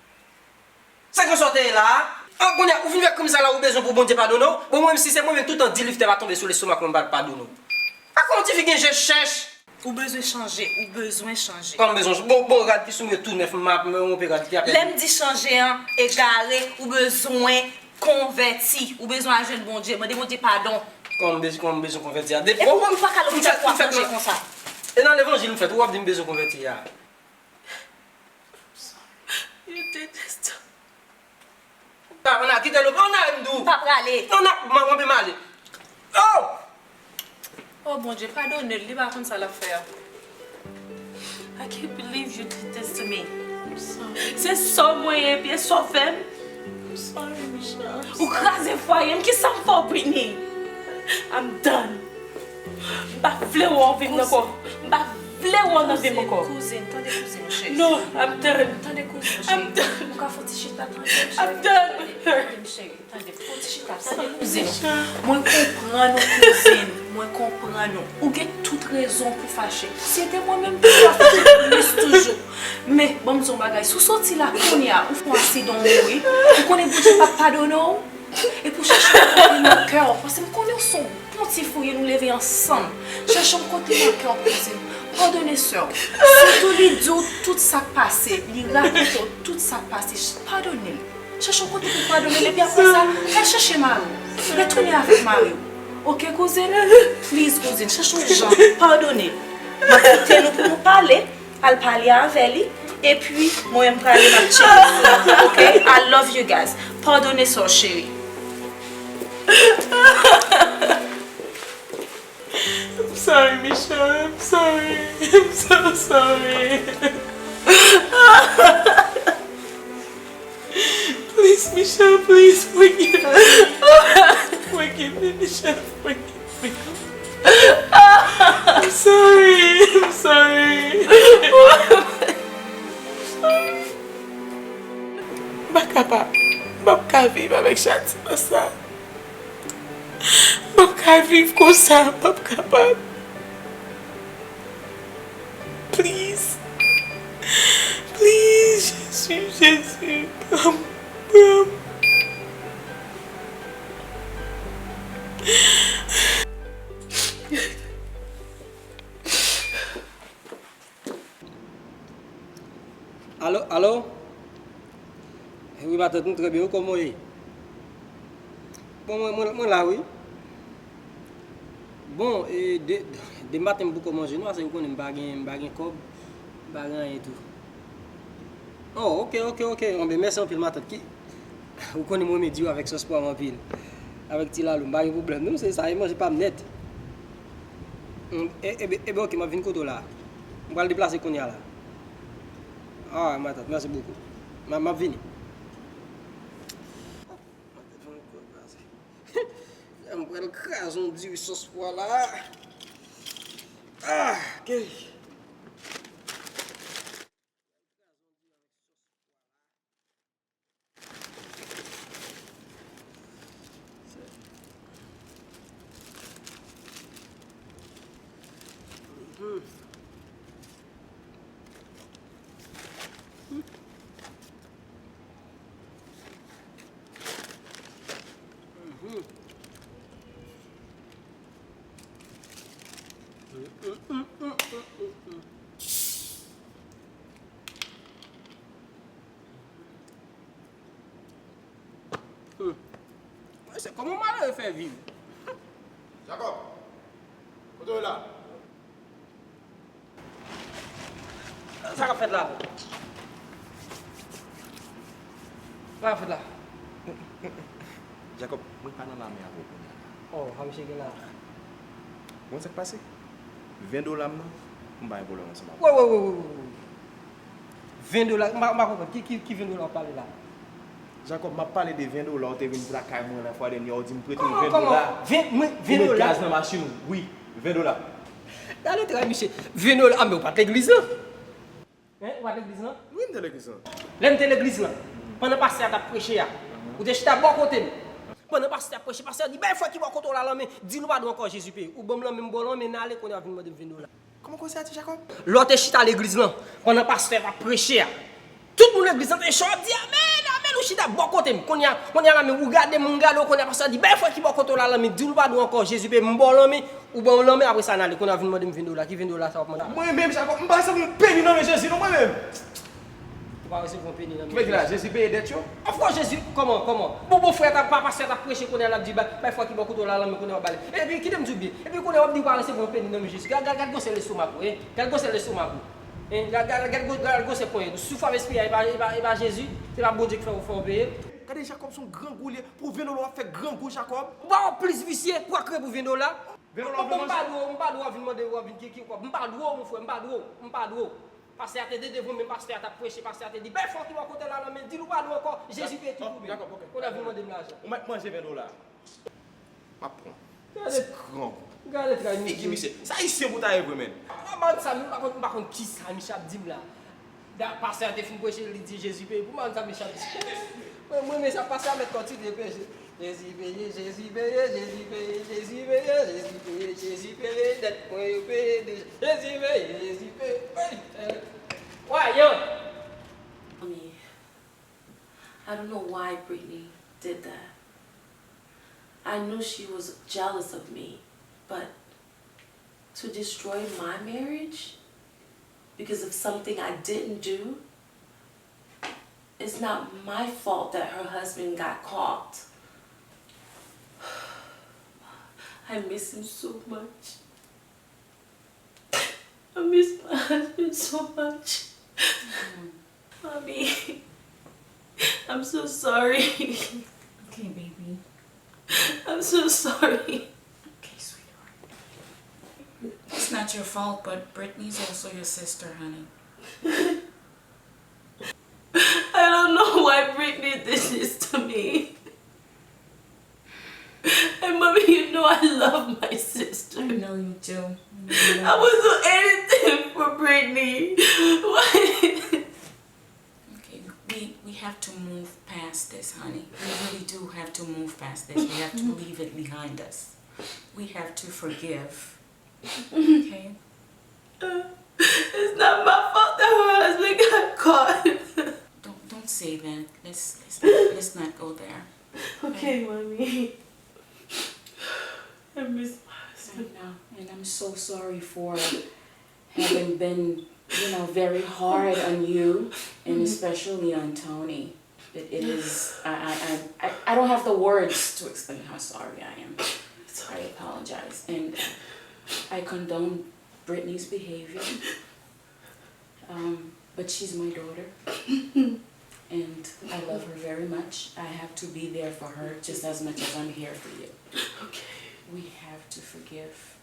Sa gen sa w te ye la a? An, kounye a, ou vin fè krim sa la, ou bezwen pou Bondye padone w? Bon, mwen menm, si se mwen menm, toutan di liftè va tonbe sou lestomak mwen, m pral padone w. A, kòman ti fi gen je chèch? Ou bezwen chanje, ou bezwen chanje. Kòman m bezwen chanje? Bon, bon, rad ki sou mwen tou nèf, m ap, m wonpe rad ki apèn. Lè m di chanje an, egare, ou bezwen konvèti, ou bezwen al jwenn Bondye, mande Bondye padon. Kòman m bezwen, kòman m bezwen konvèti a? Depi, epi ou pa ka lòt ou pa ka manje konsa. E nan levanjil m fèt, ou ap di m bezwen konvèti a. You did this to Anna, kite l, Anna, m di w. Pa prale. Anna, m, m, m ale. Oh! Oh, Bondye, padone l, li pa konn sa l ap fè a. I can't believe you did this to me. I'm sorry. Se sa w mwen ye, epi e sa w fè m. I'm sorry, Michelle. Ou kraze fwaye m, kisa m fè w, Britney? I'm done. M pa vle wè w nan vi m ankò. M pa vle wè w nan vi m ankò. Kouzin, kouzin, tande kouzin, cheri. No, I'm done. Tande kouzin, cheri. I'm done. Ou ka fè yon ti chita, tande, cheri. I'm done. Tande, tande, cheri. Tande, tande, fon ti chita, tande kouzin. Mwen konprann ou, kouzin. Mwen konprann ou. Ou gen tout rezon pou fache. Si se te mwen menm, m t ap fache plis toujou. Men, ban m di w yon bagay. Si w soti la kounye a, ou fè yon aksidan, ou mouri, ou konnen Bondye p ap padone w? Epi w chache yon kote nan kè w, paske m konnen w se yon bon ti fi w ye, nou leve ansanm. Chache yon kote nan kè w, kouzin. Padone sè w. Sitou li di w tout sa k pase, li rakonte w tout sa k pase, padone l. Chache yon kote pou padone l, epi apre sa, al chache mari w. Retounen avèk mari w. Oke, kouzin? Please, kouzin, chache yon jan, padone l. M ap kite nou pou nou pale, al pale avè li, epi mwen, m prale, m ap tcheke sou li, oke? I love you guys. Padone sè w, cheri. I'm sorry, Michelle. I'm sorry. I'm so sorry. Please, Michelle, please forgive me. Forgive me, Michelle. Forgive me. I'm sorry. I'm sorry. I'm sorry. M pa kapab. M p ap ka viv avèk chatiman sa. M p ap ka viv konsa, m p ap kapab. Please. Please, Jezi, Jezi, pran m, pran m. Alo, alo? Wi, matant, m trè byen, ou kòman w ye? Bon, mwen, mwen, mwen la, wi. Bon, e, de, de maten m poko manje non, paske m konnen m pa gen, m pa gen kòb, m pa gen anyen tou. Oh, oke, oke, oke. Anben, mèsi anpil, matant. Ki, ou konnen mwen renmen diwo avèk sòs pwa m anpil. Avèk ti lalo, m pa gen pwoblèm non, se sa, e manje pa m nèt. Mm, e, e, e, oke, m ap vin kote w la. M pral deplase kounye a la. Ah, matant, mèsi bokou. M a, m ap vini. Matant, fè m kwè pase. M pral kraze yon diri sòs pwa la. Ah, oke. Hmm. Mwen se kòman malere fè viv? Jakòb, kote w ye la? Sa k ap fèt la? Sa k ap fèt la? Jakòb, mwen pa nan lame avè w kounye a la. Oh, sa misye gen la. Ou konn sa k pase? Ven dola m nan, m pa gen pwoblèm ansanm avè w. Wi, wi, wi, wi, wi. Ven dola, m pa, m pa konprann. Ki, ki, ki ven dola w ap pale la? Jakòb, m ap pale de ven dola w te vin lakay mwen la fwa dènyè, w di m prete m ven dola. Kòman? Ven, mwen, ven dola? Pou met gaz nan machin ou. Wi, ven dola. Gade tray misye. Ven dola, a, men ou pa t legliz la. Hein, ou pa t legliz lan? Wi, m te legliz lan. Lè m te legliz lan, pandan pastè a t ap preche a, ou te chita bò kote m. Pandan pastè a ap preche, pastè a di, "Bay frè ki bò kote w la lanmen, di l ou pa dwe ankò, Jezi peye." Ou ban m lanmen, m ba w lanmen, n ale, kounye a w vin mande m ven dola. Kòman koze a di, Jakòb? Lè w te chita legliz lan, pandan pastè a t ap preche a, tout moun legliz lan te cho, ap di, "Amèn, amèn," ou chita bò kote m. Kounye a, kounye a la, men ou gade m, m gade w, kounye a pastè a di, "Bay frè ki bò kote w la lanmen, di l ou pa dwe ankò, Jezi peye." M ba w lanmen, ou ban m lanmen, apre sa n ale. Kounye a vin mande m ven dola. Ki ven dola sa w ap mande? Mwen menm, Jakòb, m pa resevwa yon peni nan men Jezi, non, mwen menm. Ou pa resevwa yon peni nan men Jezi? Ki vle di la, Jezi peye dèt yo? Of course, Jezi, kòman, kòman? Bon, bon, frè, ta, pa, pastè t ap preche, kounye a l ap di, "Bay, bay frè ki bò kote w la lanmen," kounye a w ap ba l. Epi, kite m di w byen. Epi, kounye a w ap di, "Ou pa resevwa yon peni nan men Jezi." Gad, gad, gad gwosè lestomak ou, hein? Gad, gad, gad gwosè lestomak ou. Hein? Gad, gad, gad, gad, gad gwosè ponyèt ou. Si w fè w espere, e pa, e pa, e pa Jezi? Se pa Bondye ki fè w, fè w peye? Gade, Jakòb se yon grangou li ye. Pou ven dola w ap fè grangou, Jakòb. Ou pa wè w plis visye pou w ap kriye pou ven dola? Ven dola w ap fè m pa dwe, m pa dwe w ap vin mande, w ap vin kiki, w ap, m pa dwe w, mon frè, m pa dwe w, m pa dwe w. Pastè a te de devan men pastè a t ap preche, pastè a te di, "Bay frè ki bò kote w la lanmen, di l ou pa dwe ankò, Jezi peye tout pou mwen." Dakò, ok. Kounye a vin mande m lajan. Ou mèt manje ven dola. M ap pran. Gade, ti grangou. Gade tray misye. Figi misye. Sa ayisyen pou ta ye vre, menn. Mwen, bann sa, m pa konn, m pa konn kisa misye ap di m la. Da, pastè a te fin preche, li di Jezi peye pou m, sa misye ap di. Mwen, mwen, men sa pastè a mèt kontinye preche. Jezi peye, Jezi peye, Jezi peye, Jezi peye, Jezi peye, Jezi peye, dèt mwen yo peye deja. Jezi peye, Jezi peye, peye. Wayan! Mommy, I don't know why Brittany did that. I knew she was jealous of me, but to destroy my marriage because of something I didn't do, it's not my fault that her husband got caught. I miss him so much. I miss my husband so much. Mommy, I'm so sorry. Okay, baby. I'm so sorry. Okay, sweetheart. It's not your fault, but Brittany's also your sister, honey. I don't know why Brittany did this to me. And mommy, you know I love my sister. I know you do. I would do anything for Brittany. Why? Okay, we, we have to move past this, honey. We really do have to move past this. We have to leave it behind us. We have to forgive. Okay? It's not my fault that her husband got caught. Don't, don't say that. Let's, let's not, let's not go there. Okay, mommy. I miss my husband. I know, and I'm so sorry for having been, you know, very hard on you, and especially on Tony. It, it is, I, I, I, I I don't have the words to explain how sorry I am. I apologize, and I condone Brittany's behavior. Um, but she's my daughter, and I love her very much. I have to be there for her just as much as I'm here for you. Okay. We have to forgive.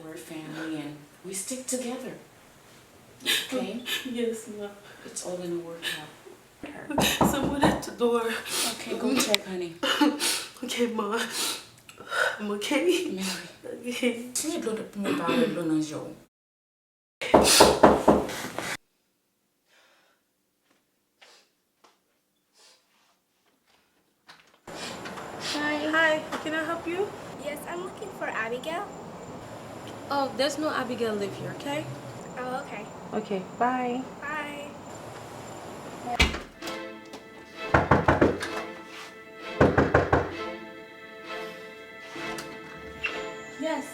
We're family and we stick together. Okay? Yes, ma. It's all gonna work out. Okay, someone at the door. Okay, go check, honey. Okay, ma. I'm okay. Mary. Okay. Siye dlo pou mwen pa wè dlo nan je w. Hi. Hi, can I help you? Yes, I'm looking for Abigail. Oh, there's no Abigail live here, okay? Oh, okay. Okay, bye. Bye. Yes.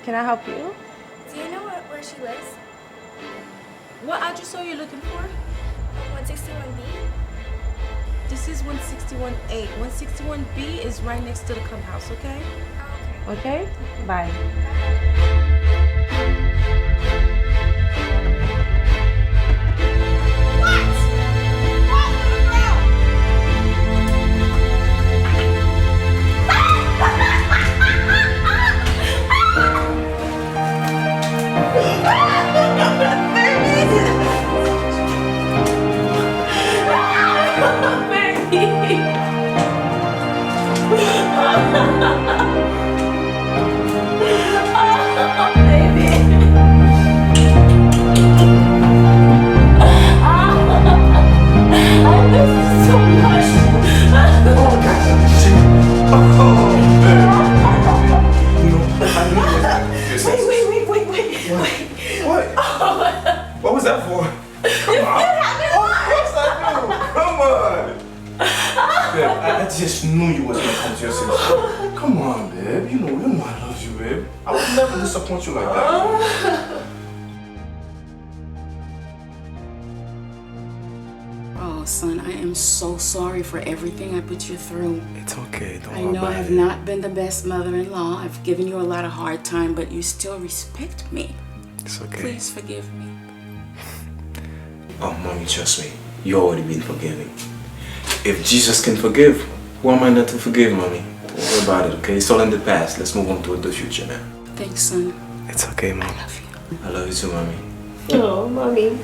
Can I help you? Do you know where, where she lives? What address are you looking for? One sixty-one B. This is one sixty-one A. One sixty-one B is right next to the clubhouse, okay? Oh, okay. Okay? Bye. What? What, little girl? Is that for? Come on. Of course I do. Come on. Babe, I, I just knew you was gonna come to your senses. Come on, babe. You know, you know I love you, babe. I would never disappoint you like that. Oh, son, I am so sorry for everything I put you through. It's okay. Don't I worry know about I've it. not been the best mother in law. I've given you a lot of hard time, but you still respect me. It's okay. Please forgive me. Oh, mommy, trust me. You already been forgiven. If Jesus can forgive, who am I not to forgive, mommy? Don't worry about it, okay? It's all in the past. Let's move on to the future now. Thanks, son. It's okay, mom. I love you. I love you too, mommy. Oh, mommy.